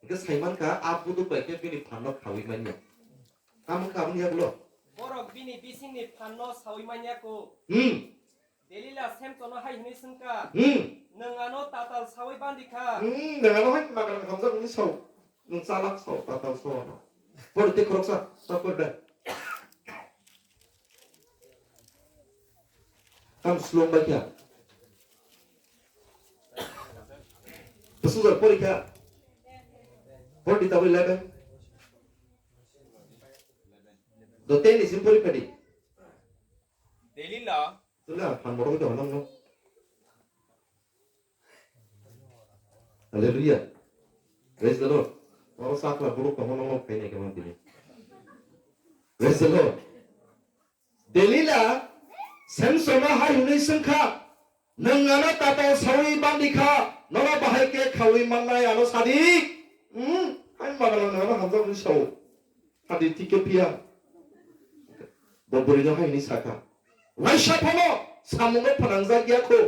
Hwnkhe saimankha, a buduk bai khe bini phanno khaui manya. Tamo kha aboni yagulo? Borok bini bisingni phanno saui manya kho. Hmm. Delila Samsono hai hwnwi swngkha, Hmm. "Nwng ano tatal saui bandi kha." Hmm, nwng ano hai magrang hamjak hwnwi sao. Nwng chalak sao, tatal sao ano. Pori tei khoroksa, ta pori dai. Tam slung bai kha. Bwswk jora pori kha? Pori di tabuk eleven. Do ten ni sim pori kha di. Delila. Tula phan borok do nang no. Hallelujah. Praise the Lord. Oro sakla borok tong no khainai khe man tini. Praise the Lord. Delila Samsono hai hwnwi swngkha, "Nwng ano tatal saui bandi kha, nono bahai khe khaui mannai ano sadi?" Hmm, hai magala nwng ano hamjakmani sao. Sadi thik khe phiya. Bo bwrwino hai hwnwi sakha, "Waisa phano samungno phanangjak ya kho,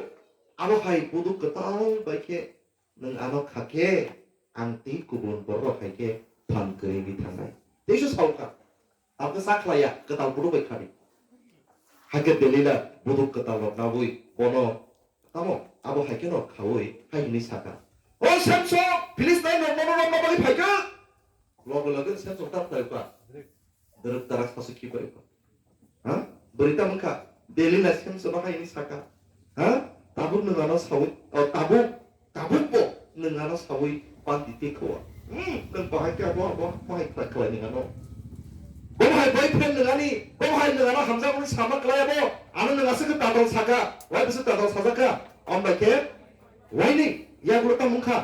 abo hai buduk kwtal bai khe Nwng ano kha khe, ang tei kubun bororok hai khe phan kwrwi wngwi thangnai." Teisu sao kha, abo khe cha khlaiya, kwtal buduk bai khani. Hakhe Delila buduk kwtal rok naui bono, tamo abo hai kheno khaui hai hwnwi sakha, "O Samson, Philistian rok nono romna bagwi phaikha." Loge loge Samson ta khlai kha. Dwrwk darak sasu khibai kha. Ha? Bwrwi tamo wngkha? Delila Samsono hai hwnwi sakha. Ha? Tabuk nwng ano saui, o, tabuk, tabuk bo nwng ano saui bandi te kho. Hmm, nwng bahai khe abo, abo, bahai khlai, khlai nwng ano. Bo bahai boyfriend nwng ani, bo bahai nwng ano hamjakmani sama klai abo. Ano nwng aswk khe tatal sakha, wai bwswk tatal sajak kha. Om bai khe, waini, yagulo tamo wngkha?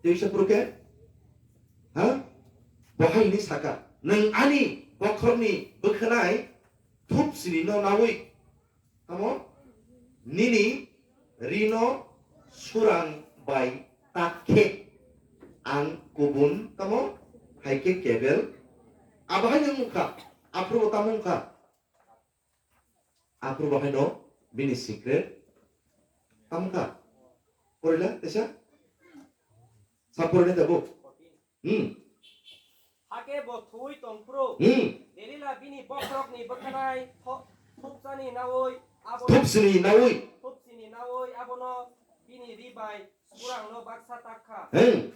Tei sa phuru khe? Ha? Bo hai hwnwi sakha, "Nwng ani bokhorokni bwkhwnai thup sini no naui, tamo nini rino surang bai tak khe ang kubun tamo hai khe kebel." Abo hai nwng wngkha, aphuru bo tamo wngkha? Aphuru bo haino bini secret tamo kha? Porila, tesa? Sa porila tabuk? Hmm. Hakhe bo thuwi tong phuru, Hmm. Delila bini bokhorokni bwkhwnai tho-, thupsani naui abo Thupsini naui. Thupsini naui abono bini ri bai surangno baksa tak kha. Hmm.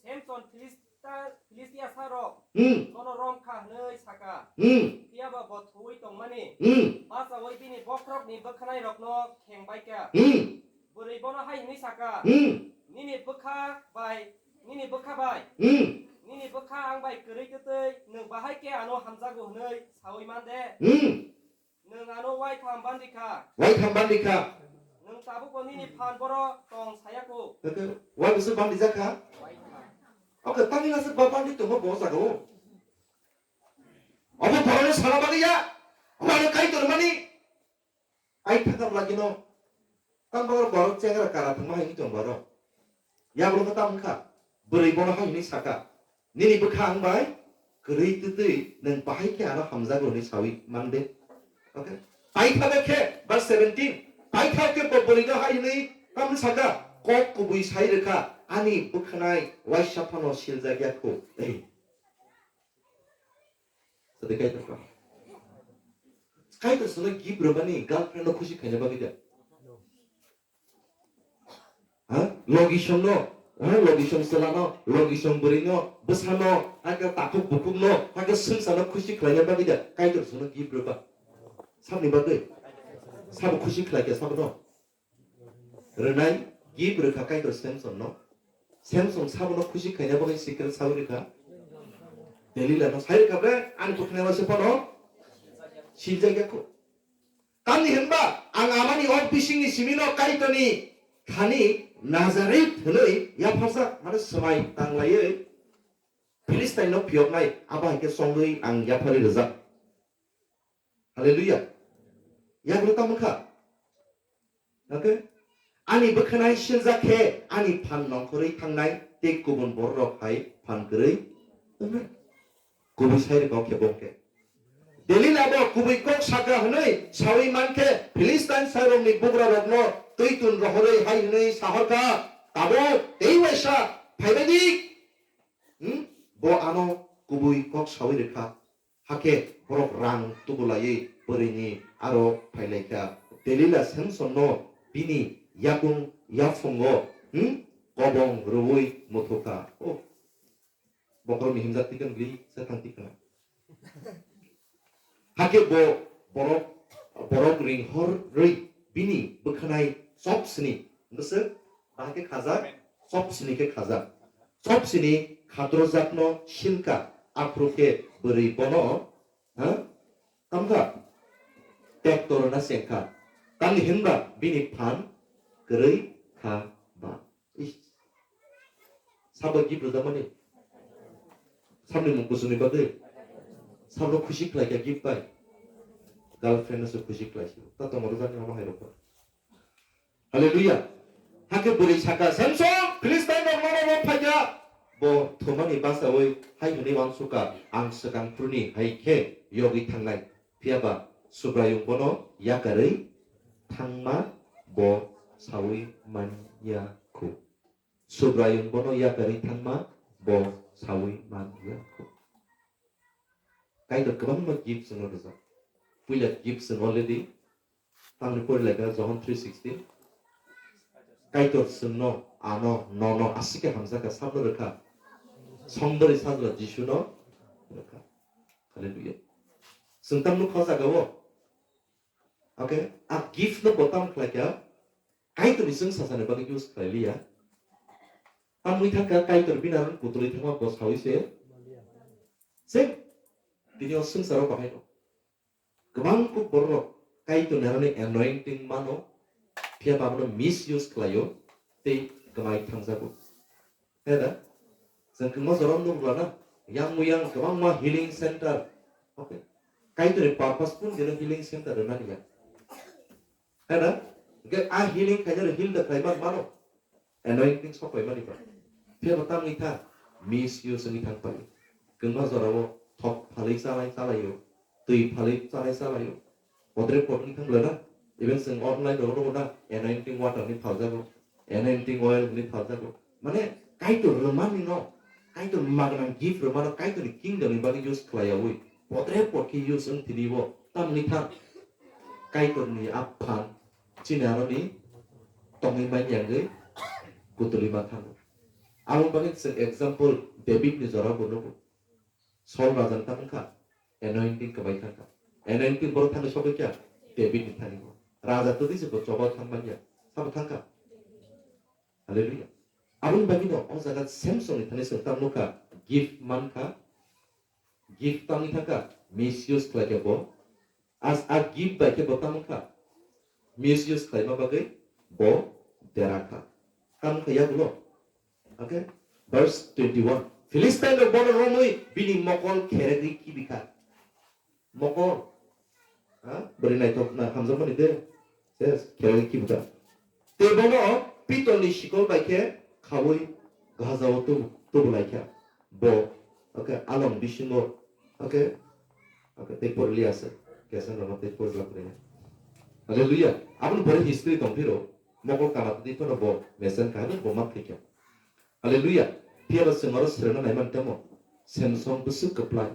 Samson Philis-, ta Philistia sarok Hmm. nono rom kha hwnwi sakha. Hmm. Phiya ba bo thuwi tongmani Hmm. bachaui bini bokhorokni bwkhwnairokno kheng bai kha. Hmm. Bwrwi bono hai hwnwi sakha, Hmm. "Nini bwkha bai, nini bwkha bai, Hmm. nini bwkha ang bai kwrwi twtwi nwng bahai khe ano hamjago hwnwi saui man de?" Hmm. Nwng ano waitham bandi kha. Waitham bandi kha. Nwng tabukbo nini phan boro tong saya kho. Tete, wai bwswk bandi jakha? Waitham. Oke, tangwi naswk ba bandi tongo bo jaga o. Obo borokno sana bagwi ya. Obo ano kai tonmani. Ai thakam lagino. Tang borok borok chengra kara thangma hai tong borok. Yagulo khe tamo wngkha, bwrwi bono hai hwnwi sakha, "Nini bwkha ang bai kwrwi twtwi nwng bahai khe ano hamjago hwnwi saui man de." Okay? Paithago khe, verse seventeen, paithago khe bo bwrwino hai hwnwi tamo sakha, "Kok kubui sai rwkha, ani bwkhanai waisa phano siljak ya kho." Ei. Sadi kai tongkha. Kaitor sono gift rwmani girlfriend no khusi khaina bagwi da. Ha? Logisong no, ha? Logisong selano, logisong bwrwi no, bwsano, hakhe takhuk bukhuk no, hakhe swngsa no khusi khlaina bagwi da Kaitor sono gift rwba. Sabni bagwi? Sabo khusi khlai khe sabo no. Rwnai gift rwkha Kaitor Samson no. Samson sabo no khusi khaina bagwi secret sawi rwkha. Delila no sai rwkha bre, ani bwkhwnai waisa phano siljak ya kho. Tamni hwnba ang amani o bisingni simino Kaitorni thani Nazareth hwnwi yapharjak, mane swmai tanglaiwi Philistine no phiyoknai, abo hai khe chongwi ang yapharwi rwjak. Hallelujah. Yagulo tamo kha? Okay? Ani bwkhwnai siljak khe ani phan nongkhorwi thangnai tei kubun bororok hai phan kwrwi wngnai. Kubui sai rwkha o khe bo khe. Delila bo kubui kok sakha hwnwi sawi man khe Philistine sairokni bugrarokno twi tun rohorwi hai hwnwi sahorkha, "Tabuk tei waisa phaibai di." Hmm? Bo ano kubui kok sawi rwkha. Hakhe borok rang tubulaiwi bwrwini aro phailaikha. Delila Samsonno bini yakung yaphungo, hmm, kobong rwui muthukha. Oh, bokhorokni himjak tikang gri se thang tikna. Hakhe bo borok, borok ringhorwi bini bwkhwnai chopsni bwswk bahai khe khajak, chopsni khe khajak. Chopsni khatrojakno silka, aphuru khe bwrwi bono, ha? Tamkha? Tekto rwna chengkha. Tamni hwnba bini phan kwrwi kha ba. Ish. Sabo gift rwjakmani? Sabni mung kusuni bagwi? Sabno khusi khlaikha gift bai? Girlfriend no se khusi khlaisi. Ta tongo rwjakni omo hai rokha. Hallelujah. Hakhe bwrwi saka, "Samson, Philistine rok nono rok phaikha." Bo thumani bachaui hai hwnwi uansukha, "Ang swkang phuruni hai khe yogwi thangnai." Phiya ba Subraiyung bono yakarwi thangma bo saui man ya khu. Subraiyung bono yakarwi thangma bo saui man ya khu. Kaitor kwbangma gift chwngno rwjak. Puila gift chwng already tamni pori laikha Johon three sixteen. Kaitor chwngno, ano, nono aswk khe hamjakha, sabno rwkha. Songdorwi sajla Jisuno rwkha. Hallelujah. Chwng tamno kho jagao. Okay, a gift no bo tam khlai kha, Kaitorni chwng sasani bagwi use khlai liya. Tamwi thang kha Kaitor bini aro kutulwi thangma bo saui se. Se, tini o swngcharo bahai no. Kwbang kuk borok Kaitorni aroni anointing mano, phiya ba abono misuse khlaio, tei kwmai thangjago. He da? Chwng kwma jora nuk rwna, yang muyang kwbangma healing center. Okay. Kaitorni purpose pun geno healing center rwnani ya. He da? Hingke a healing khainai heal da khlai man mano. Anointing sok pai mani ba. Phiya bo tamni tha misuse wngwi thang pai. Kwma jora o thok phalwi chalai chalaio. Twi phalwi chalai chalaio. Podre pod wngwi thang belai na. Even chwng online rogo rogo na anointing water ni phaljago. Anointing oil ni phaljago. Mane Kaitor rwmani no, Kaitor magna gift rwmano Kaitorni kingdom ni bagwi use khlaiyawi. Podre pod khe use wng tini bo. Tamni thang Kaitorni a phan chini aroni tongwi manya wngwi kutulwi ma thango. Aboni bagwi chwng example David ni jora bo nugo. Saul raja ni tamo wngkha, anointing kwbai thangkha. Anointing borok thani sogwi kha, David ni thani bo. Raja twtwi se bo choba thang manya, sabo thangkha. Hallelujah. Aboni bagwi no o jaga Samson ni thani chwng tamo nukha, gift mankha, gift tangwi thangkha, misuse khlaikha bo. As a gift bai khe bo tamo kha, misuse khlaima bagwi bo dera kha. Tamo kha yagulo. Okay? Verse twenty-one. Philistine rok bono romwi bini mokol kheregwi kibi kha. Mokol. Ha? Bwrwi naithok na hamjakmani de. Yes, kheregwi kibi kha. Tei bono pitolni sikol bai khe khaui gajao tubu, tubu lai kha. Bo, okay, along bisingo, okay, okay, tei por liya se. Kesa no tei por la pore. Hallelujah. Aboni pore history tong phiro. Mokol kana tei phano bo mesen kahani bo ma phikya. Hallelujah. Phiya ba chwng oro srena naiman temo. Samson bwswk kwplai.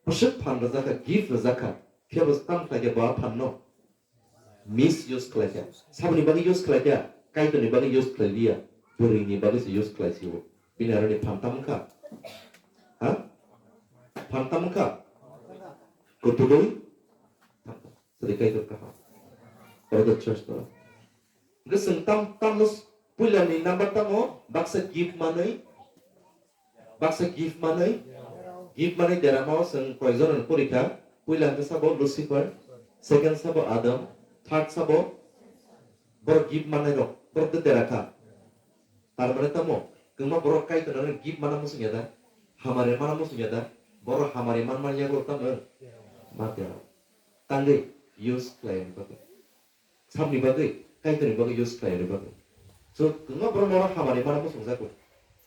Bwswk phan rwjakha, gift rwjakha. Phiya bo tamo khlai khe bo a phan no misuse khlai kha. Saboni bagwi use khlai kha, Kaitorni bagwi use khlai liya, bwrwini bagwi se use khlai sio. Bini aroni phan tamo kha? Ha? Phan tamo kha? Kutugwi? Sadi Kaitor kaham. Oro the church no. Hwnkhe chwng tam, tamno s-, puilani number tamo baksa gift manwi, baksa gift manwi, gift manwi derama o chwng koijon rok porikha, puila hwnkhe sabo Lucifer, second sabo Adam, third sabo borok gift manai rok, borok de derakha. Tar mane tamo, kwma borok Kaitor no gift mana muchung ya da, hamari mana muchung ya da, borok hamari man man yago tamo, ma dera. Tangwi use khlai bagwi. Sabni bagwi, Kaitorni bagwi use khlaini bagwi. So, kwbangma borok no hamari mana muchungjago.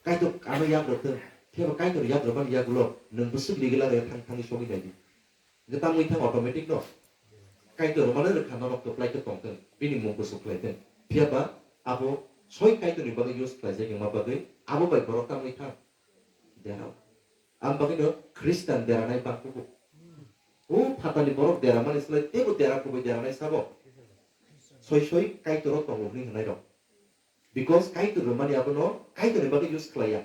Kaitor ano yagrok thung, phiya ba Kaitor yagrok mani yagulo, nwng bwswk rigi lagaya thang thangwi sogwi naidi. Hwnkhe tamo wngwi thang automatic no. Kaitor mano rwkha norok kwplai khe tongthung, bini mung kusu khlai thung. Phiya ba abo soi Kaitorni bagwi use khlaijak wngma bagwi, abo bai borok tamo wngwi thang. Derao. Ang bagwino Khristan deranai bangkugo. O phatani borok deramani slai teibo dera kubui deranai sabo. Soi soi Kaitoro tongo hwnwi hwnai rok. Because Kaitor rwmani abono Kaitorni bagwi use khlaiya.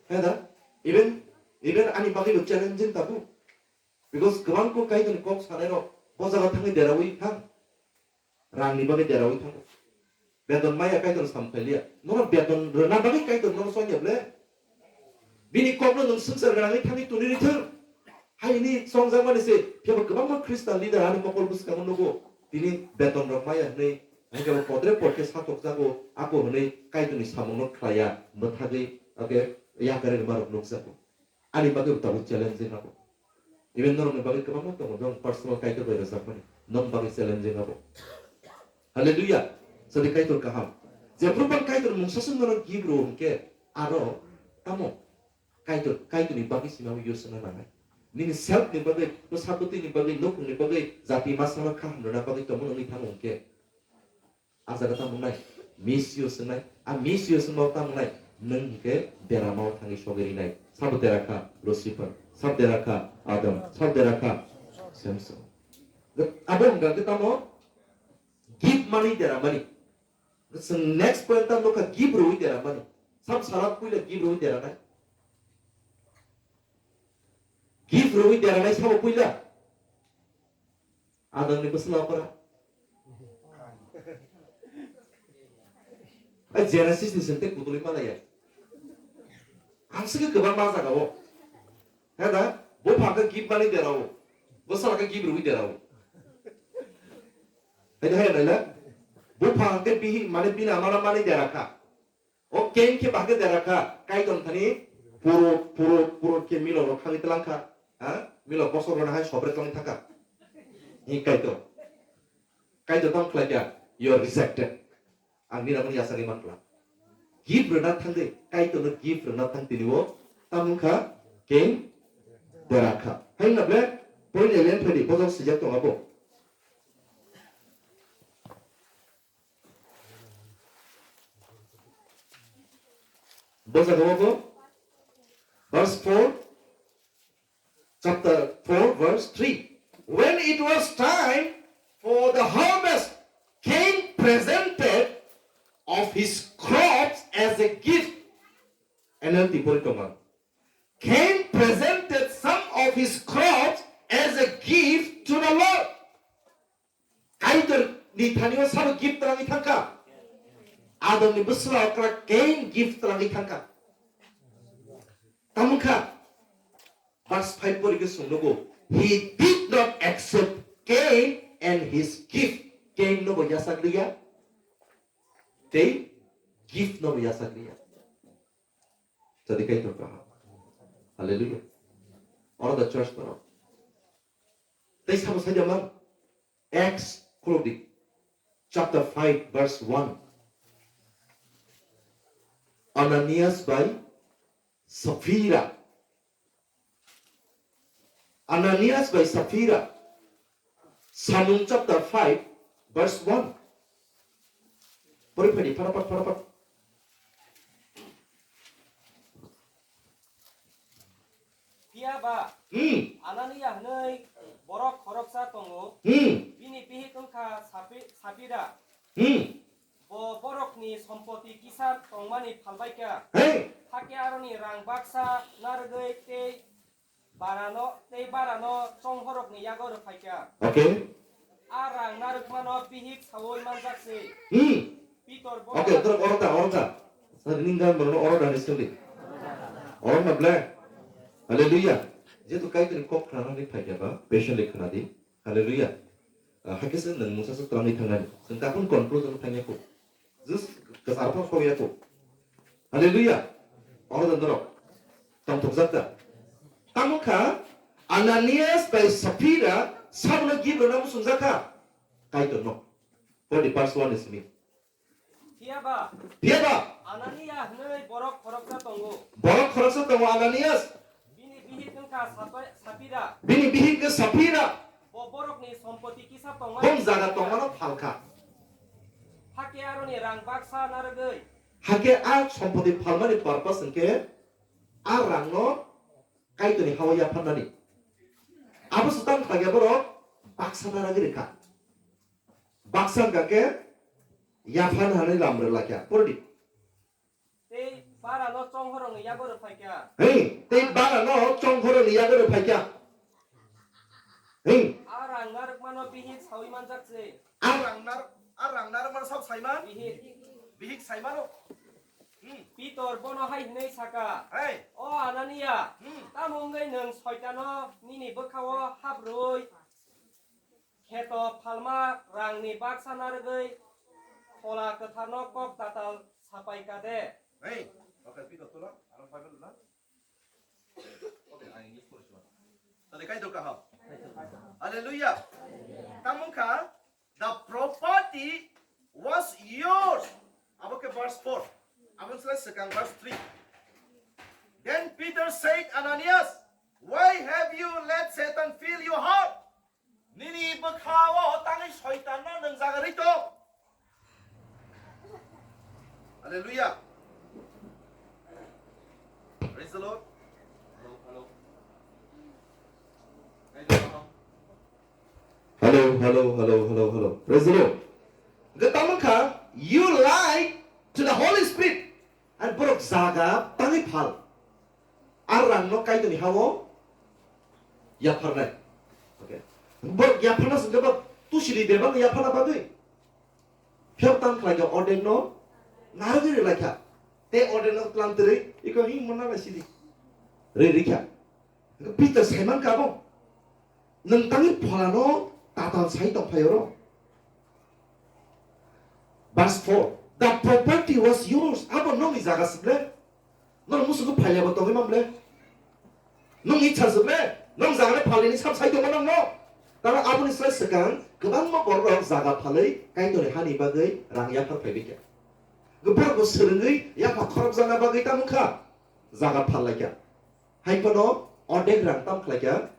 Heda? Even, even ani bagwibo challenging tabuk. Because kwbang kok Kaitorni kok sanai rok bo jaga thangwi deraui thang. Rangni bagwi deraui thango. Beton maya Kaitor sam khailiya. Nono beton rwna bagwi Kaitor nono songya ble. Bini kokno nwng swngchar gwnangwi thangwi tuni rithwng. Haini songjakmani se, phiyaba kwbangma Khristan leader ani mokol bwskango nugo. Tini beton rok maya hwnwi, haikhe bo podre podkhe sathokjago, ako hwnwi Kaitorni samungno khlaiya, mwthagwi, okay, yakari rwma rok nukjago. Ani bagwi bo tabuk challenging abo. Even norokni bagwi kwbangma tongo, nwng personal Kaitor bai rwjakmani. Nwng bagwi challenging abo. Hallelujah. Sadi Kaitor kaham. Jephru phan Kaitor mungsa swng norok gift rw hwnkhe aro tamo Kaitor, Kaitorni bagwi sima use wngna nangnai. Nini self ni bagwi, bwsa bwtwini bagwi, nukhungni bagwi, jati masano kaham rwna bagwi tongmani wngwi thango hwnkhe. A jaga tamo wngnai, misuse wngnai, a misuse wngma tamo wngnai, nwng hinkhe deramao thangwi sogwi rinai. Sabo dera kha Lucifer, sabo dera kha Adam, sabo dera kha Samson. Abo wngkha khe tamo gift manwi deramani. Chwng next point tamo nukha gift rwui deramani. Sabo sala puila gift rwui deranai. Gift rwui deranai sabo puila. Adamni bwsla okra. Ai Genesis ni sente kutuli malaya. Ang sigi kwbang ma jaga o. He da, bo pha khe gift mani dera o. Bo sala khe gift rwui dera o. Hai da hai naila. Bo pha khe bihi mane bina mana mani dera kha. O Cain khe bahai khe dera kha, Kaitor thani puro, puro, puro khe milo rok thangwi tlang kha. Ha? Milo bosor rok hai sobre tlang thang kha. Hi Kaitor. Kaitor tong khlai kha, "You are rejected." Ang nini abo yasagwi man kla. Gift rwna thangwi, Kaitor no gift rwna thang tini o. Tamo wngkha Cain dera kha. Hai na ble, point elen thani bojok sijak tong abo. Bo jaga o bo verse four, chapter four, verse three. When it was time for the harvest, Cain presented of his crops as a gift. N L T pori tongma. Cain presented some of his crops as a gift to the Lord. Kaitor ni thani o sabo gift twlangwi thangkha. Adam ni bwsla okra Cain gift twlangwi thangkha. Tamungkha. Verse five pori khe sung nugo. He did not accept Cain and his gift. Cain no bo yasak liya. Tei gift no bo yasak liya. Jadi Kaitor kaham. Hallelujah. Oro the church toro. Tei sabo saida man. Acts khulokdi, chapter five, verse one. Ananias bai Sapphira. Ananias bai Sapphira. Samung chapter five, verse one. Pori phai di, pharapat, pharapat. Phiya ba, hmm, Anania hwnwi Borok khoroksa tongo. Hmm. Bini bihik wngkha Sapi-, Sapira. Hmm. Bo borokni sompoti kisa tongmani phalbaikha. Hey. Hakhe aroni rang baksa narwgwi tei barano, tei barano chonghorokni yago rwphaikha. Okay. A rang narwkmano bihik saui manjak se. Hmm. Pitor bo Okay, dorok oro ta, oro ta. Sir, nini gan borokno oro da ni sili. Oro na ble. Hallelujah. Jehetu Kaitorni kok khnanani phaikha ba, patiently khnadi. Hallelujah. Ah, hakhe se nwng mungsa se twlangwi thangnani. Chwng tabuk conclusion thangyakho. Just kwcharo phano sokya kho. Hallelujah. Oro da norok. Tongthokjak da. Tamo kha Ananias bai Saphira sabono gift rwna muchungjak kha. Kaitorno. Pori verse one is me. Phiya ba? Phiya ba? Anania hwnwi borok khoroksa tongo. Borok khoroksa tongo Ananias. Bini bihik wngkha Sapai-, Sapira. Bini bihik khe Saphira. Bo borokni sompoti kisa tongma. Bong jaga tongmano phalkha. Hakhe aroni rang baksa narwgwi. Hakhe a sompoti phalmani purpose hwnkhe a rangno Kaitorni hao yapharnani. Abo swtang khlaiya borok baksa narwgwi rwkha. Baksa wngkha khe yapharna hwnwi lam rwlakha. Pordi. Tei barano chonghorokni yago rwphaikha. Hei, tei barano chonghorokni yago rwphaikha. Hei. A rang narwkmano bihik saui manjak se. A rang nar-, a rang narwkmano sabo saiman? Bihik. Bihik saimano? Hmm. Pitor bono hai hwnwi saka, Hei. O Anania, Hmm. tamo wngwi nwng Soitano nini bwkhao habrwi kheto phalma rangni baksa narwgwi Phola Kwtharno kok tatal sapai ka de? Hey, okay, Pitor tulo, arang Bible na. Okay, I English porishma. Tadi kai doka ha. Hallelujah. Tamungkha, the property was yours. Abo ke verse four. Abang selai sekang verse three. Then Peter said, Ananias, why have you let Satan fill your heart? Nini bwkhao tangwi Soitanno nwng jagarwi tong. Hallelujah. Praise the Lord. Hello, hello. Praise the Lord. Hello, hello, hello, hello, hello. Praise the Lord. Hwnkhe tamo wngkha, you lie to the Holy Spirit. Ani borok jaga tangwi phal. Ar rangno Kaitorni hao yapharnai. Okay. Borok yapharna singkhe bo tusiri bebak yapharna bagwi. Phiyok tang khlaikha ordekno narwgwi rwlaikha. Tei ordekno twlang twrwi iko hing monna bai sidi. Rwi rikha. Peter saiman kha bo. Nwng tangwi pholano tatal sai tongphai oro. Verse four, the property was yours. Abo nokni jaga se ble. Norok musugo phailya bo tongwi man ble. Nwng icha se ble. Nwng jaga le phalini sam sai tongma nang no. Tamo aboni slai swkang kwbangma borok rok jaga phalwi Kaitorni hani bagwi rang yaphar phai bikha. Borok bo swrwngwi yapha khorokjakna bagwi tamo kha jaga phal laikha. Hai phano ordek rang tam khlai kha,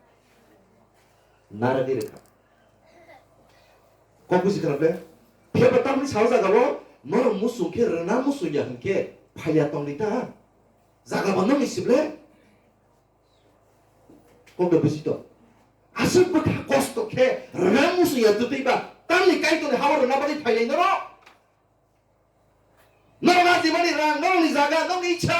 narwgwi rwkha. Kok buji khna ble? Phiya ba tamni sao jaga o norok muchung khe rwna muchung ya hwnkhe phaiya tongdi ta? Jaga bo nokni se ble? Kok da buji to. Aswk bwkha kosto khe rwna muchung ya twtwi ba tamni Kaitorni hao rwna bagwi phailai norok? Norok ajimani rang, norokni jaga, norokni icha.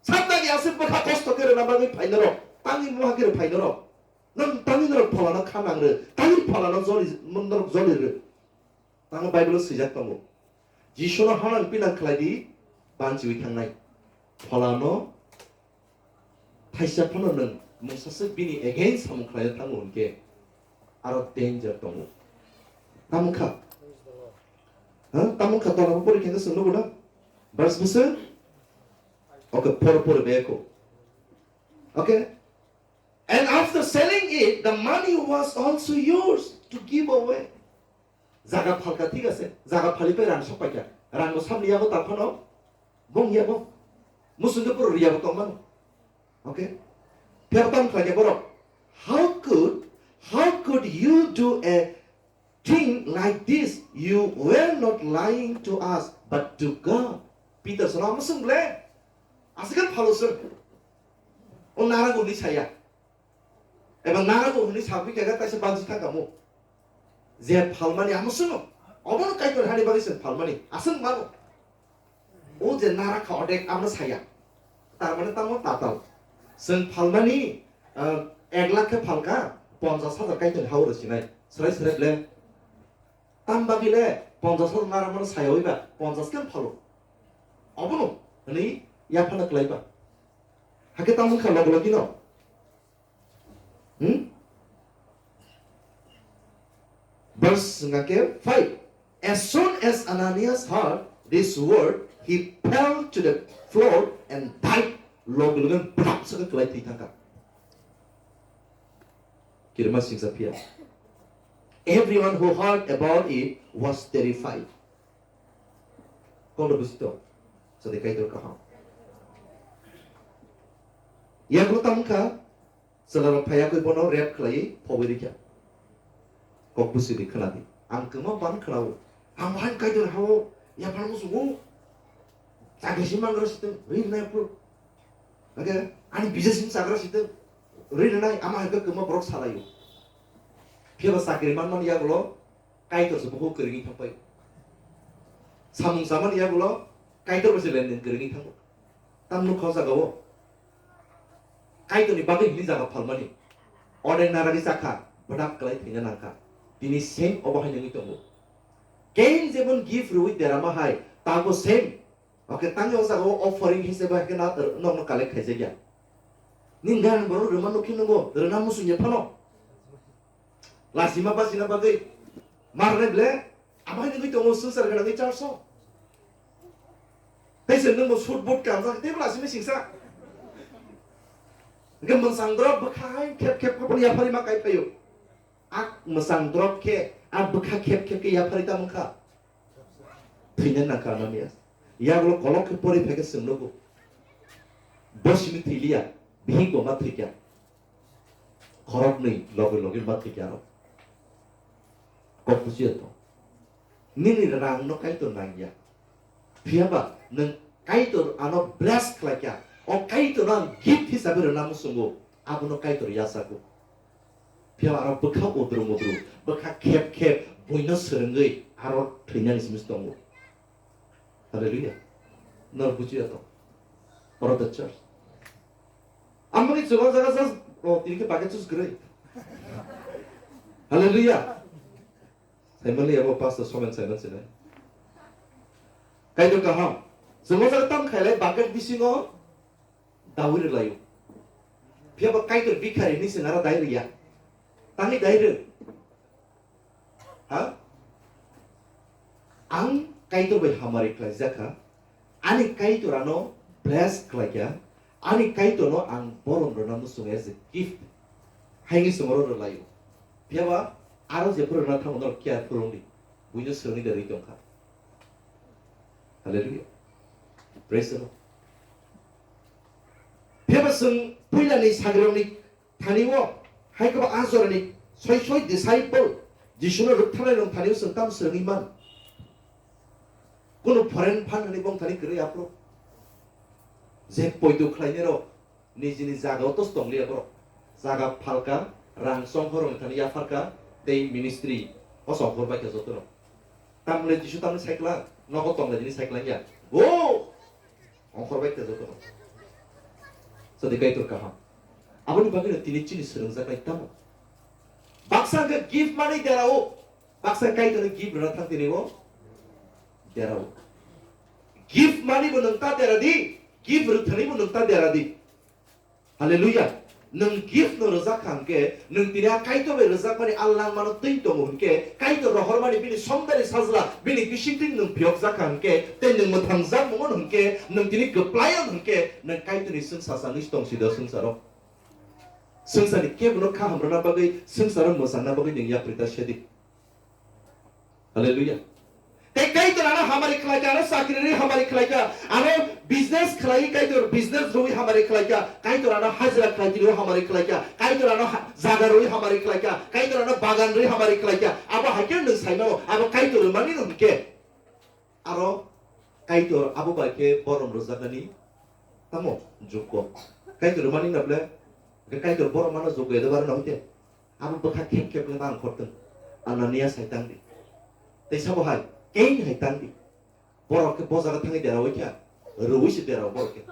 Satnagi aswk bwkha kosto khe rwna bagwi phai norok. Tangwi muha khe rw phai norok. Nwng tangwi norok pholano kha nang rw. Tangwi pholano joli, norok joli rw. Tamo Bible-o swijak tongo. Jisuno hanang pinang khlai di, banchiwi thangnai. Pholano Thaisa phano nwng mungsa swk bini against samung khlaina thango hwnkhe aro danger tongo. Tamo kha? Ha? Tamo kha tola pori khe swng nugo na? Verse bwswk? Okay, por por be ko. Okay? And after selling it, the money was also yours to give away. Jaga phalka, thik ase, jaga phalipai rang sokpaikha, rangbo sabni yago ta phano, bong yago, musungke puro riyabo tongmano. Okay? Phiya tam khlaikha borok, how could, how could you do a thing like this? You were not lying to us, but to God. Peter sono musung ble, aswk phalo sir, o nara guni saya. Eba narago hwnwi sawi khe taisa bansi thangkamo. Je phalmani amo swngno. Obono Kaitor hani bagwi chwng phalmani. Aswk mano. O je nara kha odek abono saya. Tar mane tamo tatal. Chwng phalmani, ah, ek lakh khe phalka, ponchash hajar Kaitorni ha-o rwsinai. Swrai swrai ble. Tam bagwi le ponchash hajar nara mano saya oiba, ponchash khe phalo. Obono hwnwi yaphana kwlaiba. Hakhe tamo wngkha logi logi no. Hmm? Verse hingkha khe five. As soon as Ananias heard this word, he fell to the floor and died. Logi logi bwdak sakhe kwlai thwi thangkha. Kirima singsa phiya. Everyone who heard about it was terrified. Kono busi to? Sadi Kaitor kaham. Yago tamo wngkha, chwlarok phaiya kwi bono rape khlaiwi phobwi rikha. Kok busi di khwnadi. Ang kwma ban khwnao. Ang bahai Kaitor hao, yaphang musungo. Chakri si mangra siteng, ri nai phu. Oke, ani business ni chagra siteng, ri nai ama hai kwma borok salaio. Phiya ba chakri manmani yagulo, Kaitor se bukhuk kwrwngwi thangpai. Samung samani yagulo Kaitor bai se lenden kwrwngwi thango. Tam nukha o jaga o. Kaitor ni bagwi hini jaga phalmani. Onek naragwi chakha, bwdak kwlai thwina nangkha. Tini same obo hai nungwi tongo. Cain jemon gift rwui derama hai, tabo same. Oke, tangwi o jaga o offering hisebe hai khe na, nokno collect khaijak ya. Nini gana borok rwma nukhi nungo, rwna muchungya phano. Lasima bachina bagwi marnai ble, abo hai nungwi tongo swngchar gwnangwi church o. Tei se nwngbo suit boot kanjak, teibo lasima singsa. Hwnkhe mwsang drop bwkha hai khep khep khopor yapharwi ma kai phaio. A mwsang drop khe, a bwkha khep khep khe yapharwi tamo wngkha. Thwina nangkha Ananias. Yagulo kolok khe pori phaikhe chwng nugo. Bo simi thwiliya, bihik bo ma thwikya. Khoroknwi logi logi ma thwikya aro. Kok bujiya to. Nini rangno Kaitor nangya. Phiyaba nwng Kaitor ano bless khlaikha. O Kaitor ang gift hisabe rwna muchungo. Abono Kaitor yachago. Phiya aro bwkha udru mudru, bwkha khep khep, buino swrwngwi aro thwinani simi tongo. Hallelujah. Nor bujiya to. Oro the church. Amoni chwng o jaga just, o, tini khe bucket chus kwrwi. Hallelujah. Saimali abo pastor Somen Simon sinai. Kaitor kaham. Chwng o jaga tam khailai bucket bisingo dawi rwlaio. Phiya bo Kaitor bhikhari hinwi chwng aro dai rwya. Tangwi dai rw. Ha? Ang Kaitor bai hamari khlaijak kha. Ani Kaitor ano bless khlaikha. Ani Kaitor no ang borom rwna muchungo as a gift. Haini chwng oro rwlaio. Phiya ba aro jephuru rwna thango norok careful wngdi. Buino swrwngwi da rwi tongkha. Hallelujah. Praise the Lord. Phiya ba chwng puilani sagrirokni thani-o hai khe ba a jorani soi soi disciple Jisuno rwktharnai rok thani-o chwng tamo swrwngwi man. Kunu foreign phan hwnwi bong thani kwrwi aphuru. Je poito khlainai rok nijini jaga o tos tongliya borok. Jaga phalka, rang chongkhor rokni thani yapharka, tei ministry o chongkhor baikha jotono. Tamle Jisu tamni cycle, nogo tongle jini cycle ya. Bo! Ongkhor bai tejo kono. Sadi Kaitor kaham. Aboni bagwi no tini chini swrwngjaknai tamo. Baksa hwnkhe gift mani derao. Baksa Kaitorni gift rwna thang tini o derao. Gift mani bo nwng ta dera di. Gift rwthani bo nwng ta dera di. Hallelujah. Nwng gift no rwjak kha hwnkhe, nwng tini a Kaitor bai rwjakmani a langmano twi tongo hwnkhe, Kaitor rohormani bini somdari sajla bini bisingtwi nwng phiyokjak kha hwnkhe, tei nwng mwthangjak mungno hwnkhe, nwng tini kwplai wng hwnkhe, nwng Kaitorni swngsa changwi tong si do swngcharo. Swngcharni kebono kaham rwna bagwi, swngcharo mwchangna bagwi nwng yapri ta sedi. Hallelujah. Tei Kaitor ano hamari khlaikha, ano chakri rwi hamari khlaikha, ano business khlaiwi Kaitor business rwi hamari khlaikha, Kaitor ano hajra khlai rwi hamari khlaikha, Kaitor ano ha-, jaga rwi hamari khlaikha, Kaitor ano bagan rwi hamari khlaikha. Abo hai khe nwng sai mano, abo Kaitor rwmani no hwnkhe. Aro Kaitor abo bai khe borom rwjaknani tamo jukgo. Kaitor rwmani no ble Hwnkhe Kaitor borok mano jogo edo baro no hwnkhe. Abo bwkha khep khep wngwi tang khortwng. Ananias hai tang di. Tei sabo hai, Cain hai tang di. Borok khe bo jaga thangwi deraui kha, rwui se derao borok khe.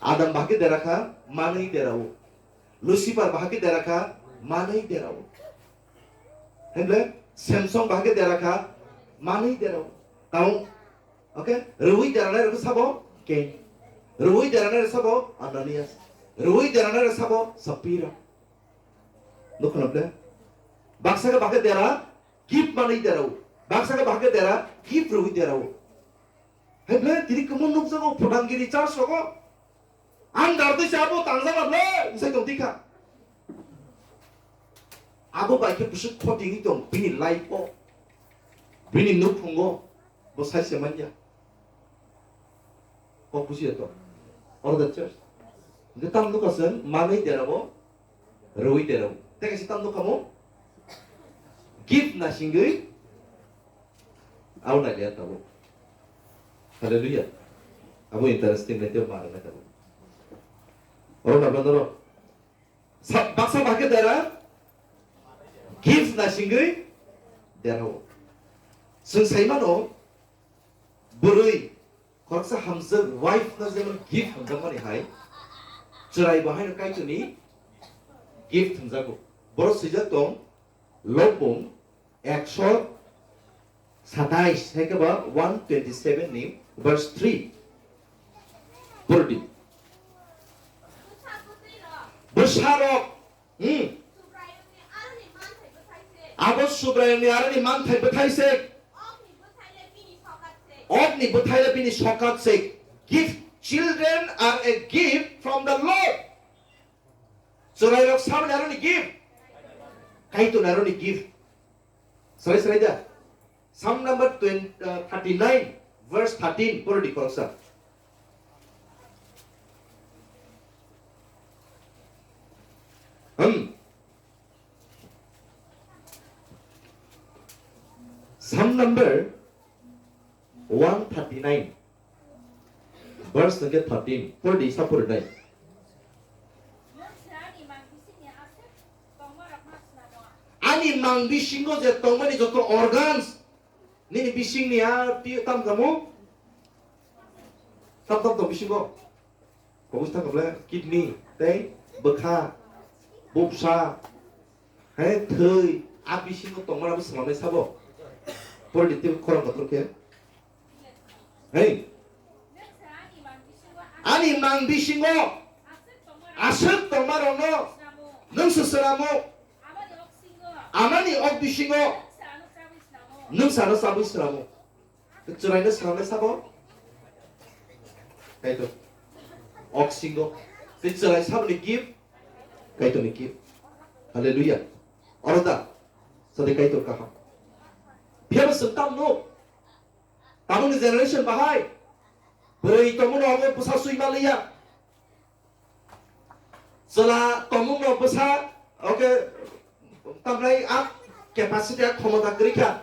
Adam bahai khe dera kha, manwi derao. Lucifer bahai khe dera kha, manwi derao. Hemle Samson bahai khe dera kha, manwi derao. Tamo, okay? Rwui deranai rok sabo Cain. Rwui deranai rok sabo Ananias. Rwui deranai rok sabo Sapphira. Nukho na ble? Baksa khe bahai khe dera, gift manwi derao. Baksa khe bahai khe dera, gift rwui derao. Hai ble, tini kwmwi nukjago Phutangiri church rogo. Ang dar twi se abo tangjak na ble, wngsa tong tikha. Abo bai khe bwswk khoti wngwi tong, bini life o, bini nukhungo, bo sai se manya. Kok bujiya to. Oro da church. Hwnkhe tam nukha chwng, manwi derao, rwui derao. Tei kaisa tam nukha mo? Gift nasingwi, abo nai liya tabuk. Hallelujah. Abo interesting nai tei ma rwnai tabuk. Oro na bwlano ro. Sa-, baksa bahai khe dera, gift nasingwi derao. Chwng sai mano, bwrwi khoroksa hamjak wife no jemon gift hamjakmani hai, chwrai bo haino Kaitorni gift hamjago. Borok swijak tong, Lobung ekso satais hai khe ba one twenty seven ni verse three. Purdi. Bwsarok, hmm. Abo Subraiyungni aroni manthai bwthai se. Okni bwthai le bini sokat se. Give children are a gift from the Lord. Chwrairok saboni aroni gift. Kaitorni aroni gift. Sarai sarai da. Psalm number twenty, uh, thirty-nine, verse thirteen, poro di khoroksa. Hmm. Psalm number one thirty-nine, verse hwnkhe thirteen, pore di, sa pore nai. Ani mang bisingo je tongmani joto organs, nini bisingni a ti-, tam tamo? Tam tam tong bisingo? Kobus thang kable kidney, tei bwkha, bupsa, hai thwi, a bisingo tongmani abo swlamnai sabo? Pore di tei khorang kotor khe. Hei. Ani mang bisingo aswk tongmarokno nwng se swnamo. Amani ok bisingo nwng se ano chabwi swnamo. Chwraino swnamnai sabo? Kaitor. Ok singo. Tei chwrai saboni gift? Kaitorni gift. Hallelujah. Oro da? Sadi Kaitor kaham. Phiya bo chwng tam nuk. Tabukni generation bahai bwrwi tongmano abo bwsa swi manliya. Chwla tongmungno bwsa, oke, tamnai a capacity, a khomota kwrwi kha.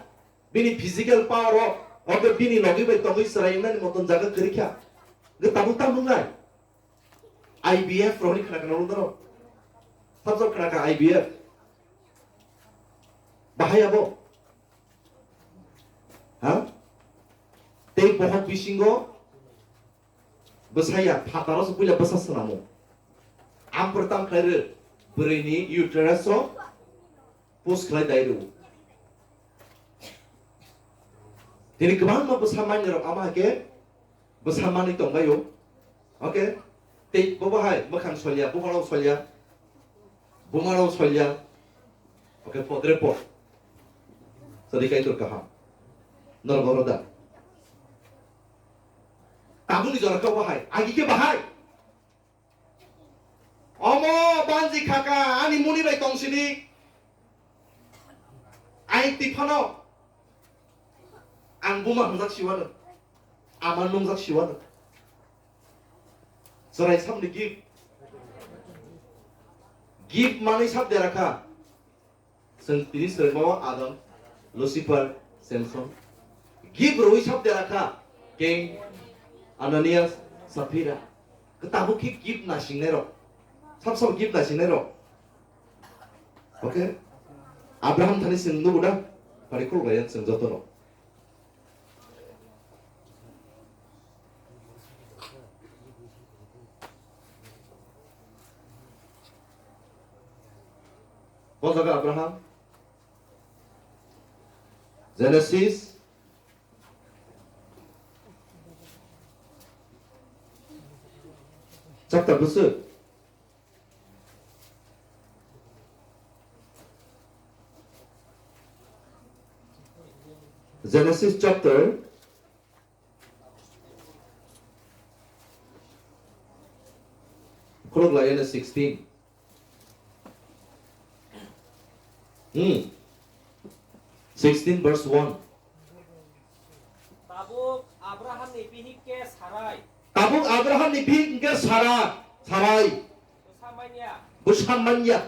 Bini physical power o, oke, bini logi bai tongwi chwrai wngnani moton jaga kwrwi kha. Hwnkhe tabuk tam wngnai? I V F rohorni khna khna rwdano. Sabjak khna kha I V F. Bahai abo. Ha? Tei bohok bisingo bwsaya phataro se puila bwsa swnamo. Ampor tam khlai rw, bwrwini uterus o push khlai dai rw. Tini kwbangma bwsa manwi rok ama hake bwsa manwi tongbaio. Oke? Tei bobo hai mwkhang solya, bumarok solya, bumarok solya. Oke, podre pod. Sadi Kaitor kaham. Norok oro da. Tabukni jora khe obo hai, agi khe bahai. Omo banji khaka ani muni bai tongsini. Ai twi phano ang buma hamjak siwano. Ama nungjak siwano. Chwrai sabni gift. Gift manwi sab dera kha. Chwng tini swrwngmao Adam, Lucifer, Samson. Gift rwi sab dera kha. Cain, Ananias, Sapphira. Kwtabuk khe gift nasingnai rok. Sab sab gift nasinai rok. Okay? Abraham thani chwng nugo na? Pari khuluk lai yang chwng joto no. Bo jaga Abraham. Genesis. Chapter bwswk. Genesis chapter. Khuluk lai ya na sixteen. Hmm. Sixteen verse one. Tabuk Abrahamni bihik khe Sarai. Tabuk Abrahamni bihik khe Sara, Sarai. Bwsa manya. Bwsa manya.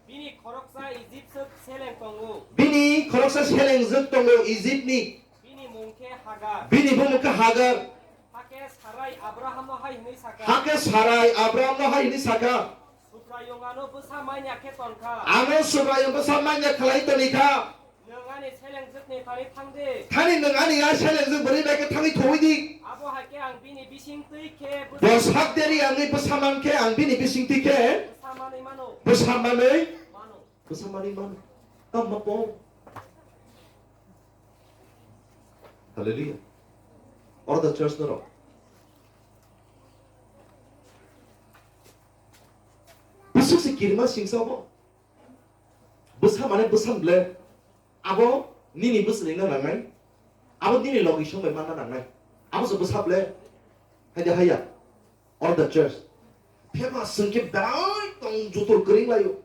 Bini khoroksa Ijip swk seleng tongo. Bini khoroksa selengjwk tongo Ijipni. Bini mung khe Hagar. Bini bumung khe Hagar. Hakhe Sarai Abrahamno hai hwnwi sakha. Hakhe Sarai Abrahamno hai hwnwi sakha. Subraiyung ano bwsa manya khe tonkha. Ano Subraiyung bwsa manya khlai tonikha. Nwng ani selengjwkni thani thang di. Thani nwng ani ya selengjwk bwrwi bai khe thangwi thowui di. Abo hai khe ang bini bising twi khe bwsa. Bo sak deri ang ni bwsa man khe ang bini bising twi khe. Bwsa manwi mano. Bwsa manwi. Mano. Bwsa manwi mano. Tamo po. Hallelujah. Oro da church norok. Bwswk se kirima singsa obo. Bwsa mane bwsa ble. Abo nini bwswk ringna nangnai. Abo nini logi song bai manna nangnai. Abo se bwsa ble. Hai da haya. Oro da church. Phema sengke berai tong jutur kering layo.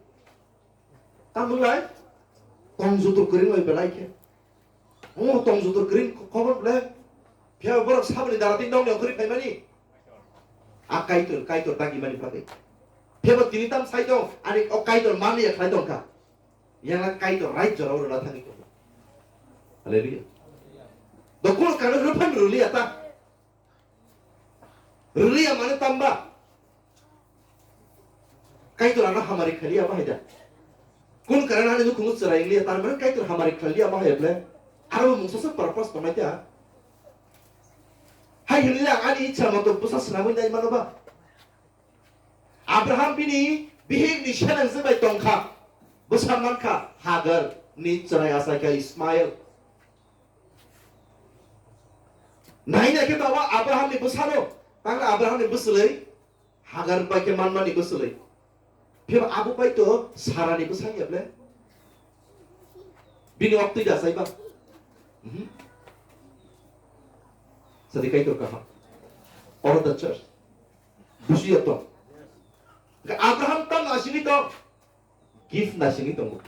Tamo lai? Tong jutur kering lai belai khe. Omo tong jutur kering khobor ble. Phiya borok saboni dara tin dong ni okhori phaimani. A Kaitor, Kaitor dagi mani phatai. Phiya bo tini tam sai tong, ani o Kaitor mani ya khlai tong kha. Yang a Kaitor right jora oro la thangwi tong. Hallelujah. Dokol kanu ruphan ruliya ta. Rwliya mane tamba? Kaitor ano hamari khaliya bahai da. Kun karan ani nukhungo chwrai liya, tar mane Kaitor hamari khaliya bahai ble. Aro mungsa se purpose tongnai da. Hai hwnliya ani ichha moto bwsa swnamwi nai mano ba. Abraham bini bihik ni selengjwk bai tongkha. Bwsa mankha Hagar ni chwrai achaikha Ismael. Naina khe tabo Abraham ni bwsano, tangna Abraham ni bwswlwi, Hagar bai khe manmani bwswlwi. Phiya abo bai to Sara ni bwsang ya ble. Bini oktwi da sai ba. Mhm. Sadi Kaitor kaham. Oro da church. Bujiya to. Abraham tam asini to. Gift nasingwi tongo.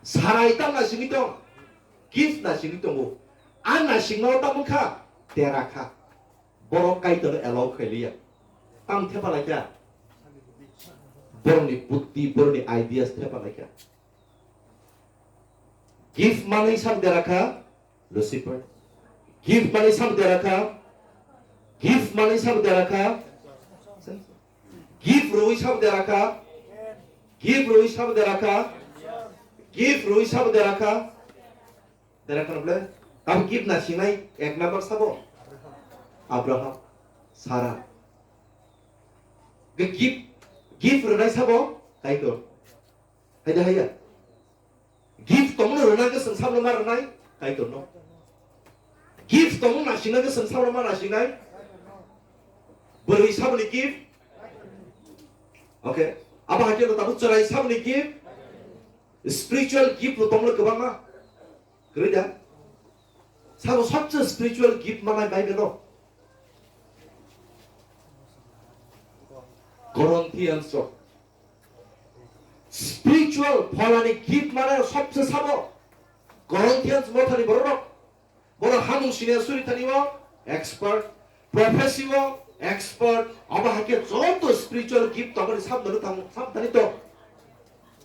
Sarai tam nasingwi tong. Gift nasingwi tongo. A nasingmao tamo kha, tera kha. Borok Kaitorno allow khailiya. Tam thepa laikha. Borokni buddhi, borokni ideas thepa laikha. Gift manwi sak dera kha, Lucifer. Gift manwi sabo dera kha. Gift manwi sabo dera kha. Gift rwi sabo dera kha. Gift rwi sabo dera kha. Gift rwi sabo dera kha. Dera kha ble. Abo gift nasinai ek number sabo. Abraham, Sarah. Ge gift, gift rwnai sabo Kaitor. Hai da haiya. Gift tongno rwna khe chwng sabno ma rwnai, Kaitorno. Gift tongno nasingnai khe chwng sabno ma nasingnai. Bwrwi saboni gift. Okay. Abo hai khe tabuk chwrai saboni gift. Spiritual gift bo tongno kwbangma. Kwrwi da? Sabo sobse spiritual gift manai Bible o. Corinthians o. Spiritual pholani gift manai sobse sabo. Corinthians mothani borok. Borok hamung siniya suri thani o expert. Prophecy o expert. Abo hai khe joto spiritual gift tongmani sabdani tang, sabdani to.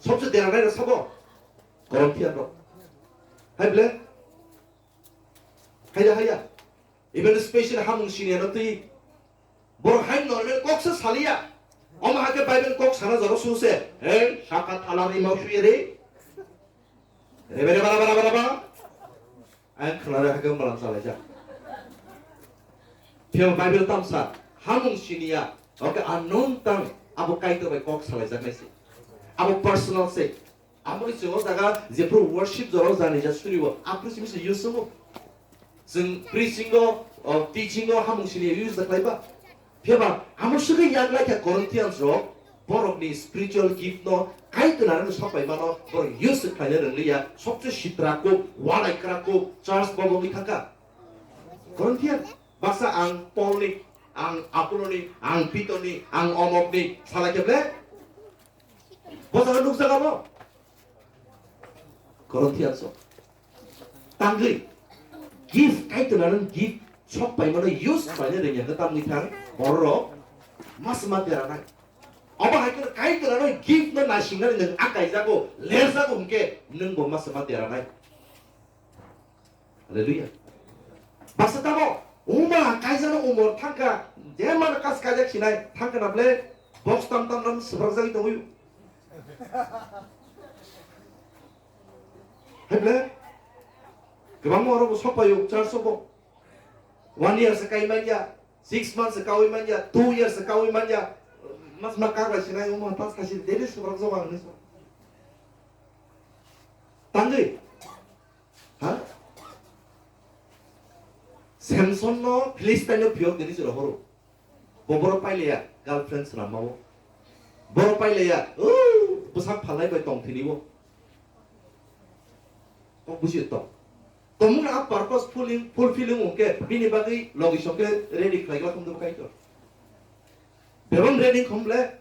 Sobse deranai rok sabo. Corinthian rok. Hai ble? Haiya, haiya. Even special hamung siniya no twi. Borok hai normal kok se saliya. Omo hakhe Bible kok sana jora suse. He, sakat alar imau suye re. Rebe reba raba raba raba. Ang khwnare hakhe malam salaijak. Phiya Bible tamsa, hamung siniya. Oke, unknown tongue. Abo Kaitor bai kok salaijaknai se. Abo personal se. Amo ni chwng o jaga jephru worship jora jani ja suribo, aphru simi se use o. Chwng preaching o, o, teaching o hamung sini use da khlaiba. Phiyaba amo swkhe yak lai kha Corinthians rok, borok ni spiritual gift no Kaitor nang sok pai mano, borok use khlaina rwngliya, sobse sitra kuk, walai kra kuk, church bobo wngwi thangkha. Corinthian, baksa ang Paul ni, ang Apollo ni, ang Peter ni, ang omok ni, salai khe ble? Bo jaga nukjago bo? Corinthians o. Tangwi. Gift, Kaitor nang gift, sok pai mano use pai na rengya khe tamni thang, borok mas ma dera nai. Obo hai khe Kaitor nang gift no naising nani nang akai jago, ler jago hwnkhe nang bo mas ma dera nai. Hallelujah. Baksa tamo, uma kaijano umor thangkha, je mano kas kaijak sinai, thangkha na ble, box tam tam nam swbrak jagwi tongwi. Hai ble, kwbangma oro bo sok paio, church o bo. One year se kai manya, six months se kaui manya, two years se kaui manya, mas ma kak lai sinai, uma tas kasi daily swbrak jago ang ni so. Tangwi. Ha? Samson no Philistine no phiyok dini se rohoro. Bo boro pailaya girlfriend swnam mao. Boro pailaya, uh, bwsak phalnai bai tong thini bo. Kok buji to. Tomung na purpose fulfilling, fulfilling ungke bini bagwi logi songke ready khlai gla khum do kai to. Bebam ready khum le.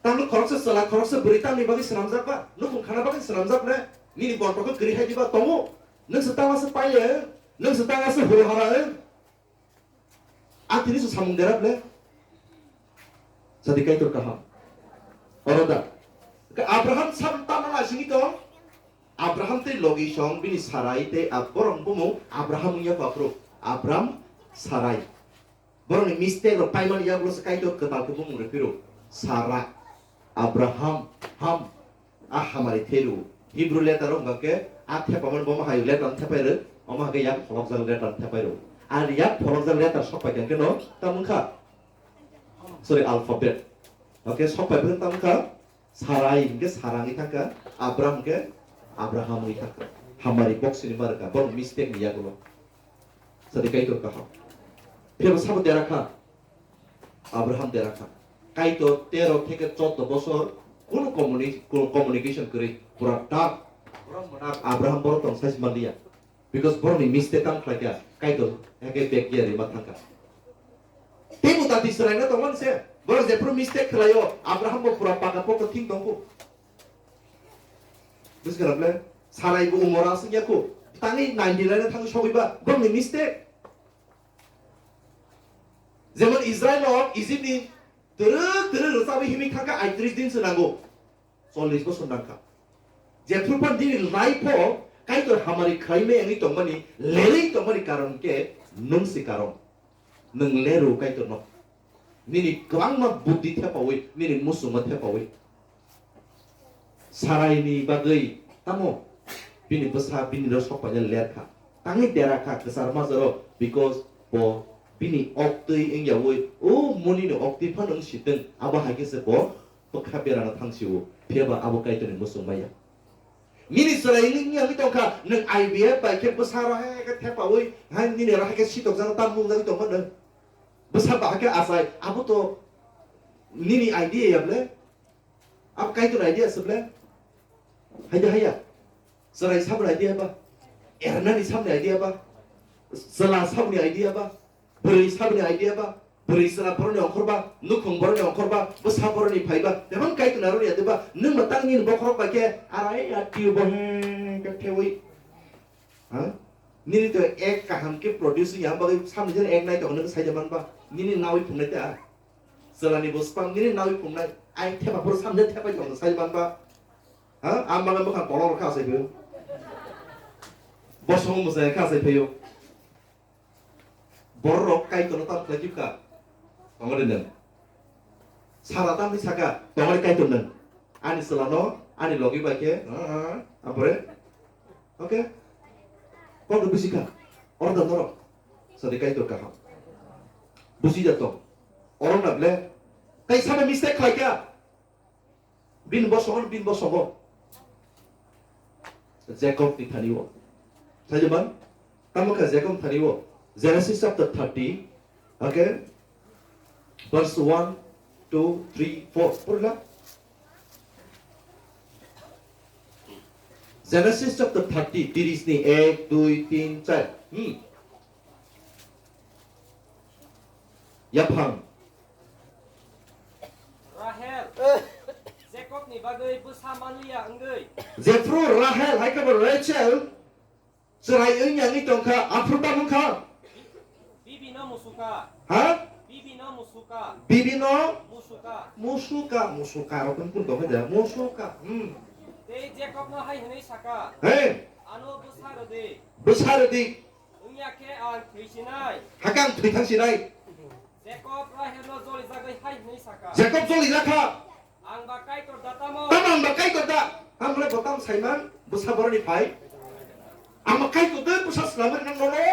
Tamni khoroksa chwla, khoroksa bwrwi tamni bagwi swnamjak ba? Nukhung khana bagwi swnamjak ne? Nini borokno kwrwi hai diba tongo? Nwng se tangma se paile? Nwng se tangma se huru hara e? A tini se samung dera ble? Sadi Kaitor kaham. Oro da. Ke Abraham sam tama la sini tong? Abraham tei logi song bini Sarai tei Ab-, borok bumung Abraham wngya paphuru. Abram, Sarai. Borokni mistake rok paimani yagulo se Kaitor kwtal khe bumung rw phiro. Sara, Abraham, Ham, a hamari theru. Hebrew letter rok hwnkha khe a thepamani bomo hai letter thepai rw, omo hai khe yak pholokjak letter thepai rw. A yak pholokjak letter sok pai khe no tamo wngkha. Sorry, alphabet. Okay, sok pai khe tamo wngkha. Sarai hwnkhe Sara wngwi thangkha, Abram hwnkhe Abraham wngwi thangkha. Hamari boksini ma rwkha, borok mistake ni yagulo. Sadi Kaitor kaham. Phiyaba sabo dera kha, Abraham dera kha. Kaitor tero theke choddo bosor kunu communi-, kunu communication kwrwi, pura dark. Borok mwnak Abraham borok tong sai manliya. Because borokni mistake tamo khlai kha, Kaitor hake bag gear rima thangkha. Teibo dati swraina tongmani se, borok jephru mistake khlaio, Abraham bo pura paka pokto thing tongo. Buji kha na ble? Sarai bo umor aswk ya kho, tangwi ninety nine thangwi sogwi ba, borokni mistake. Jemon Israel rok Egypt ni twrwk twrwk rwchabwi himwi thangkha, aitris din se nango. Chollish bosor nangkha. Jephru phan nini life o Kaitor hamari khlaimai wngwi tongmani, lerwi tongmani karon khe nwng si karon. Nwng leru Kaitor no. Nini kwbangma buddhi thepawi, nini musungma thepawi. Sarai ni bagwi tamo bini bwsa bini rw sok paina ler kha. Tangwi dera kha kwchar majaro because bo bini oktwi wngyawi o monini oktwi phano wng si twng abo hai khe se bo bwkha berano thang sio, phiyaba abo Kaitorni muchung maya. Nini chwrai wngwi wngwi tongkha, nwng I V F bai khe bwsa rw hai khe thepaui, hai nini rw hai khe sitokjak tam nungjagwi tongma nwng. Bwsa ba hai khe achai, abo to nini idea ya ble? Abo Kaitorni idea se ble? Hai de haiya. Chwrai saboni idea ba? Ernani saboni idea ba? Chwla saboni idea ba? Bwrwi saboni idea ba? Bwrwi chwla boroni ongkhor ba? Nukhung boroni ongkhor ba? Bwsa boroni phai ba? Tebang Kaitorni aro ya de ba? Nwng ba tang nini bokhorok bai khe arai ya tio bo he khe thewi. Ha? Nini to ek kaham khe produce ya bagwi samni jan ek nai to nwng sai de man ba? Nini nawi phungnai ta. Chwlani bo spam nini nawi phungnai. Ai thepa phuru samni thepai to nwng sai man ba? Ha? Ang bagwi bwkha kolok rw kha sai phaio. Bosong mwsai kha sai phaio. Borok Kaitorno tam khlai tibkha. Tongma de nwng. Sara tamni saka, tongari Kaitor nang. Ani selano, ani logi bai khe, ah, ah, ah, ampore. Okay? Kok do busi kha? Oro da norok. Sadi Kaitor kaham. Busi da tong. Oro na ble. Tai sama mistake khlai kha. Bin bo songo, bin bo songo. Jacob ni thani o. Thani man? Tamo kha Jacob thani o. Genesis chapter thirty. Okay? Verse one, two, three, four. Purla. Genesis chapter thirty, tiris ni ek, dui, tin, char. Hmm. Yaphang. Rahel, Jacob ni bagwi bwsa manliya wngwi. Jephru Rahel, hai khe bo Rachel, chwrai wngya wngwi tongkha, aphuru tamo wngkha? Bibi no musuka. Ha? Bibi no musuka. Bibi no? Musuka. Musuka, musuka, rok kun kun tongkha ja, musuka, hmm. Tei Jacob no hai hwnwi saka. Hey! Ano bwsa rwdi. Bwsa rwdi. Wngya khe ang thwi sinai. Hakhe ang thwi thang sinai. Jacob Rahel no jolijagwi hai hwnwi saka. Jacob jolijak kha. Ang ba Kaitor da tamo? Tamo ang ba Kaitor da? Ang le bo tam saiman, bwsa boroni phai. Ang ba Kaitor de bwsa swnamwi nang nono.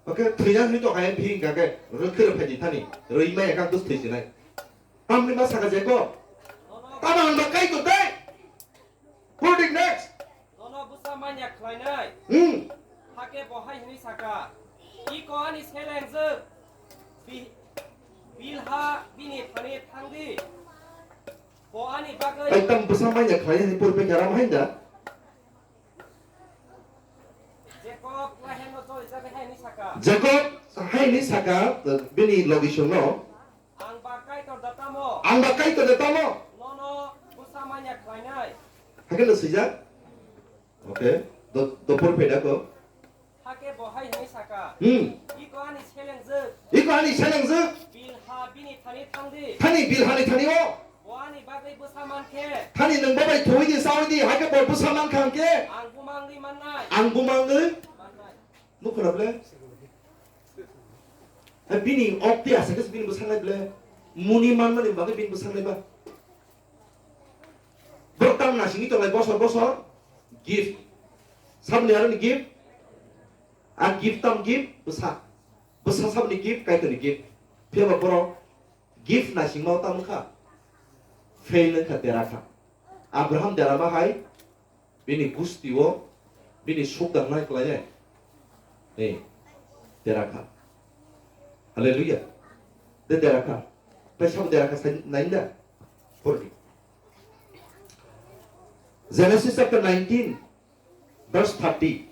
Okay, thwiya hwnwi tongkha, bihik hwnkha khe rwkhe rw phai di thani. Rwi maya khe ang dus thwi sinai. Tamni ma saka Jacob? Tamo ang ba Kaitor de? Purdik next. Nono bwsa manya khlainai. Hmm. Hakhe bo hai hwnwi saka, "Iko ani selengjwk, Bi-, Bilha bini thani thangdi. Bo ani bagwi." Ekdom bwsa manya khlai hwnwi purbe khe ram hainda. Jacob Rahel no jolijagwi hai hwnwi saka. Jacob hai hwnwi saka, bini logisongno. Ang ba Kaitor da tamo? Ang ba Kaitor da tamo? Nono bwsa manya khlainai. Hakhe no swijak? Okay. Do, dopor phai da ko? Hakhe bo hai hwnwi saka. Hmm. Iko ani selengjwk. Iko ani selengjwk. Bilha bini thani thangdi. Thani Bilhani thani o. Bo ani bagwi bwsa mankhe. Thani nwng bo bai thwi di, sawi di, hakhe bo bwsa mankha hwnkhe. Ang bumangwi mannai. Ang bumangwi. Mannai. Nukhora ble? Ha, bini okti asa khe bini bwsaknai ble? Muni manmani bagwi bini bwsaknai ba? Borok tam nasingwi tonglai bosor bosor gift. Saboni aroni gift? A gift tam gift? Bwsa. Bwsa saboni gift, Kaitorni gift. Phiya ba borok gift nasingma o tamo kha? Fail wngkha, dera kha. Abraham derama hai, bini gusti o, bini suk dangnai khlainai. Ei, dera kha. Hallelujah. De dera kha. Tai sabo dera kha sai nai da. Pordi. Genesis chapter nineteen, verse thirty.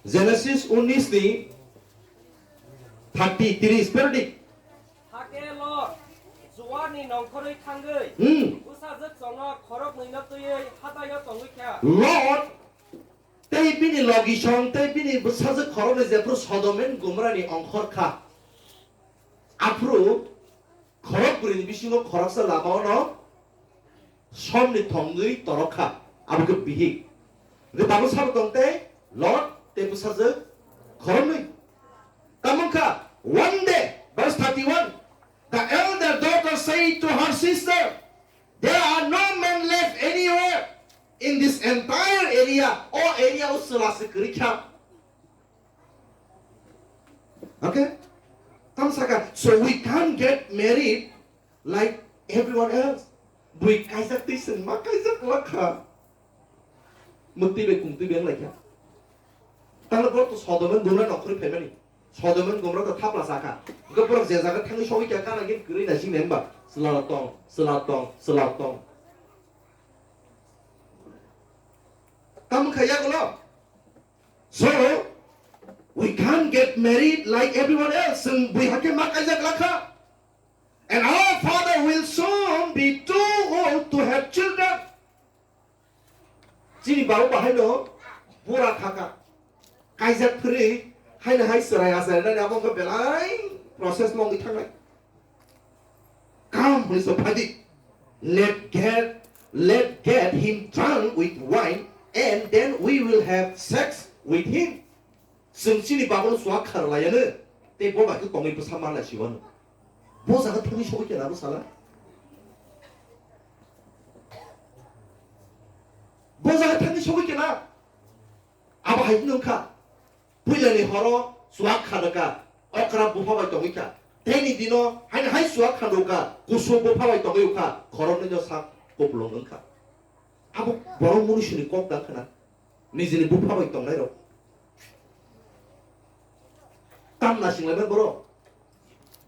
Genesis unis ni thirty, tris, pordi. Hakhe Lot, Zoarni nongkhorwi thangwi, hmm, bwsajwk chongno khoroknwino twiwi hadaio tongwi kha. Lot tei bini logisong tei bini bwsajwk khoroknwi jephru Sodom and Gomorrani ongkhor kha. Aphuru khorok bwrwini bisingo khoroksa lama ono somni thongwi torok kha, abo khe bihik. Hwnkhe tabuk sabo tong tei Lot tei bwsajwk khoroknwi. Tamo wngkha, one day, verse thirty-one, the elder daughter said to her sister, "There are no men left anywhere in this entire area." O area o chwla se kwrwi kha. Okay? Tamo saka, "So we can't get married like everyone else." Bui kaijak twi chwng ma kaijak wngkha. Mwktwi bai kungtwi bai wnglaikha. Tanglo borok to Sodom and Gomorrah nongkhorwi phaimani. Sodom and Gomorrah to thapla chakha. Hwnkhe borok je jaga thangwi sogwi kha, gana gini kwrwi naising nai hwnba? Chwla tong, chwla tong, chwla tong. Tamo kha yagulo? So, we can't get married like everyone else. Chwng bui hakhe ma kaijak lakha. And our father will soon be too old to have children. Chini babu bahaino bura khaka. Kaijak phri, haino hai chwrai achai nani abo wngkha belai process mongwi thangnai. Come, hwnwi sok phadi. Let get, let get him drunk with wine And then we will have sex with him. Chwng chini babono chuak kharlaiano, tei bo bai khe tongwi bwsa manlai siwano. Bo jaga thangwi sogwi kena bo sala. Bo jaga thangwi sogwi kena. Abo hai wngkha. Puilani horo chuak khanaka, okra bupha bai tongwi kha. Teini dino haino hai chuak khanduka, kusu bupha bai tongwi kha, khoroknwi no sak kuplung wngkha. Abo borok munisini kok dang khna. Nijini bupha bai tongnai rok. Tam nasinglaibai borok.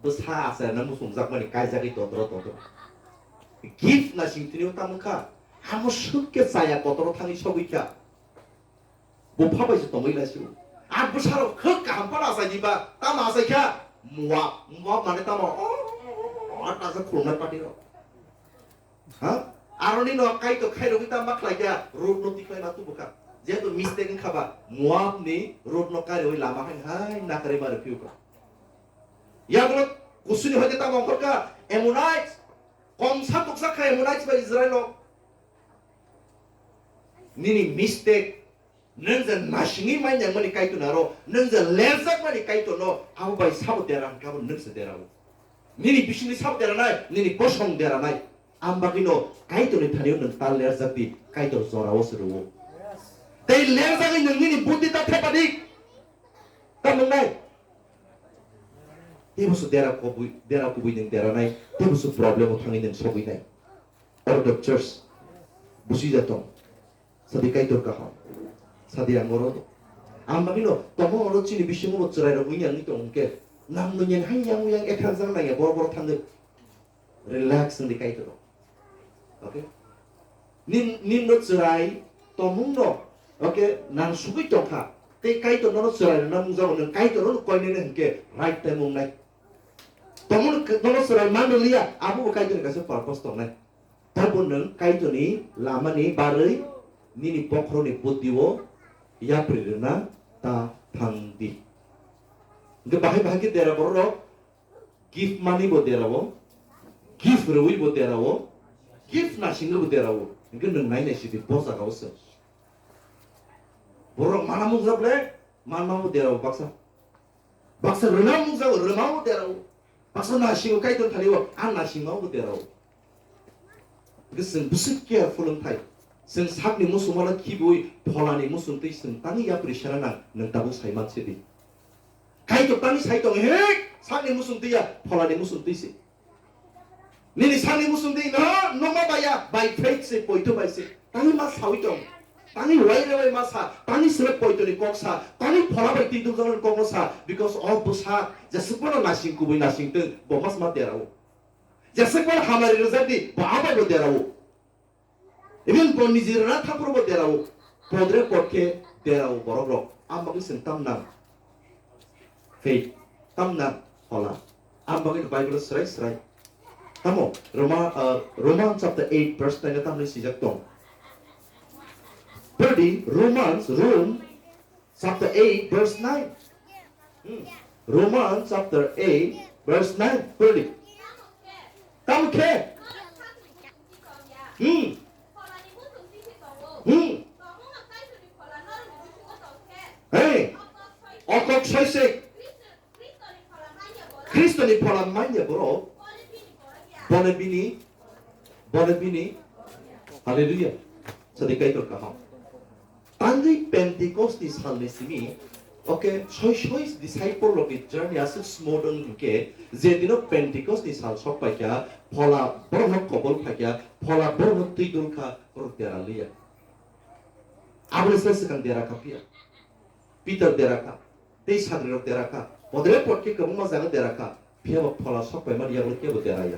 Bwsa achairno muchungjakmani kaijagwi totro totro. Gift nasing tini tamo kha. Amo swk khe chaya kotoro thangwi sogwi kha. Bupha bai se tongwi lai sio. A bwsarok khwk kaham phano achai diba. Tamo achai kha. Muap. Muap mane tamo. O, o, o, o, ta se khulumnai party rok. Ha? Aroni no Kaitor khairogwi ta ma khlai kha, road no tikhlai ma tubu kha. Jehetu mistake wngkha ba, Moab ni road no kairogwi lama hai hai nakarwi ma rw phiu kha. Yagulo kusuni hoite ta mongkhor kha, Ammonites, komsa tuksa kha Ammonites ba Israel no. Nini mistake Nwng je nasingwi manyangmani Kaitor aro, nwng je lerjakmani Kaitorno, abo bai sabo dera hwnkhe abo nwng se derao. Nini bisingni sabo deranai, nini bosong deranai. Am bagwino Kaitorni thani-o nwng ta lerjak di, Kaitor jorao se rwo. Tei lerjagwi nwng nini buddhi ta thepa di. Tamo wngnai? Teibo se dera kubui, dera kubui nwng deranai, teibo se problem-o thangwi nwng sogwi nai. Order of church, busi jatong. Sadi Kaitor kaham. Sadi ang oro. Ang bagwino, tamo oro chini bisingo bo chwrai rok wngya wngwi tong hwnkhe, nang no nyen hai yang yang ekha jang nangya bor bor thangwi. Relax wngdi Kaitor. Okay? Nin, nin no chwrai, tomung no. Okay? Nang sugwi tongkha. Tei Kaitor no chwrai rwna mungjago nwng Kaitor no koinene hwnkhe right time wngnai. Tomung no chwrai manliya, abo bo Kaitor ni kaisa purpose tongnai. Tabo nwng Kaitorni lamani barwi nini bokhorokni buddhi-o yapri rwna ta thang di. Hwnkhe bahai bahai khe dera bororok gift manwi bo dera-o, gift rwui bo dera-o, gift nasingwi bo dera-o. Hwnkhe nwng nai nai sidi bo jaga-o se. Borok mana mukjak le, manma bo dera-o baksa. Baksa rwna mungjago, rwma bo derao. Baksa nasingo Kaitor thani-o, a nasingma bo derao. Hwnkhe chwng bwswk careful wng thai. Chwng sakni muchungmano khibiui pholani muchungtwi chwng tangwi yapri sena nang, nwng tabuk sai man se di. Kaitor tangwi sai tong, he, sakni muchungtwi ya, pholani muchungtwi se. Nini sakni muchungtwi no nokma baya, by faith se, poito bai se. Tangwi ma sawi tong. Tangwi wai rebai ma sa. Tangwi sele poito ni kok sa. Tangwi phola bai twi dukjak ni kok no sa. Because o bwsa jeswk bono nasing kubui nasing tong, bo mas ma derao. Jeswk bono hamari rwjak di, bo abai bo derao. Even bo niji rwna thaphuru bo derao, podre pod khe derao borok rok. Am bagwi chwng tam nang? Faith. Tam nang? Phola. Am bagwi Bible srai srai. Tamo? Roma, uh, Roman chapter eight verse nine tamni sijak tong. Pwrdi Romans, Rome chapter eight verse nine. Hmm. Romans chapter eight verse nine. Pwrdi. Tamo khe? Hmm. Hmm. Hey. Okok soisik. Kristoni phola manya borok. Bole bini. Bole bini. Hallelujah. Sadi Kaitor kaham. Tangwi Pentecost ni salni simi, okay, soi soi disciple rokni journey aswk smooth wng hwnkhe, je dino Pentecost ni sal sok paikha, phola borokno kobol phaikha, phola borokno twi dulkha, borok dera liya. Aboni sai swkang dera kha phiya. Peter dera kha, tei sagrirok dera kha, podre pod khe kwbangma jaga dera kha, phiyaba phola sok paimani yago kebo dera ya.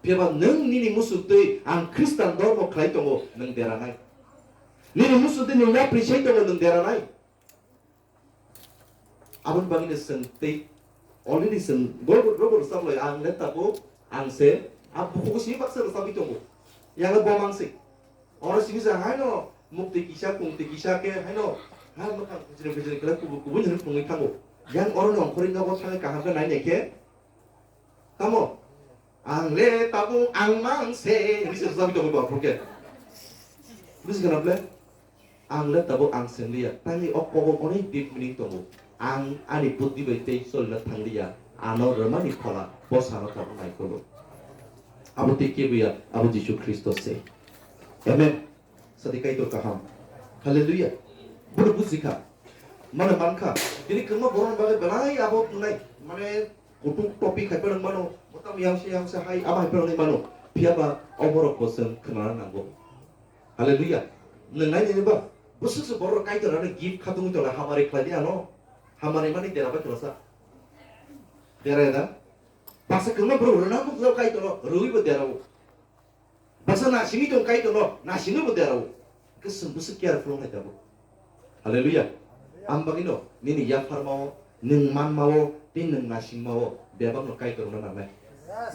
Phiyaba nwng nini muchungtwi ang Khristan dhormo khlai tongo, nwng deranai. Nini muchungtwi nwng yapri sai tongo, nwng deranai. Aboni bagwino chwng tei already chwng gobor gobor sablai ang le tabuk ang se a bukugo simi baksa rwchapwi tongo. Yang le bo mang se. Oro simi se haino muktwi kisa, kungtwi kisa khe haino ha mwkhang kujre kujre khlai kubui kubui nini phunugwi thango. Yang oro ni ongkhorwi nogo thangwi kaham khe nai nai khe Tamo? Ang le tabuk ang mang se. Ini se rwchapwi tongo borok khe. Buji kana ble? Ang le tabuk ang seng liya, tangwi o kogo onek deep meaning tongo. Ang ani buddhi bai tei cholna thang liya, ano rwmani phola bwsano tabuk naikolwi. Abo tei kebuya, abo Jisu Khristo se. Amen. Sadi Kaitor kaham. Hallelujah. Bono bujikha. Mane mankha. Tini kwbangma borokni bagwi belai abo wngnai. Mane kutuk topic hai phano mano. Motam yangse yangse hai abo hai phano mano. Phiyaba o borok bo chwng khwnana nango. Hallelujah. Nwng nai nini ba. Bwswk se borok Kaitor ano gift khatungwi tongo hamari khlai di ano. Hamari mani dera bai khwlasa. Dera ya da. Baksa kwbangma borok rwna bukjak Kaitor no. Rwi bo dera o. Baksa nasingwi tong Kaitor no, nasingwi bo derao. Hwnkhe chwng bwswk careful wngnai tabuk. Hallelujah. Ang bagwino nini yapharmao, nwng manmao, tei nwng nasingmao bebakno Kaitor wngna nangnai.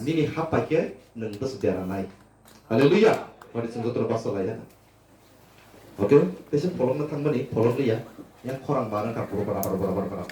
Nini hap pai khe nwng bwswk deranai. Hallelujah. Wadi chwng jotono basa lai ya. Okay, teisa pholokno thangmani, pholok liya. Yang khorang ba nang ka pura bara bara bara bara.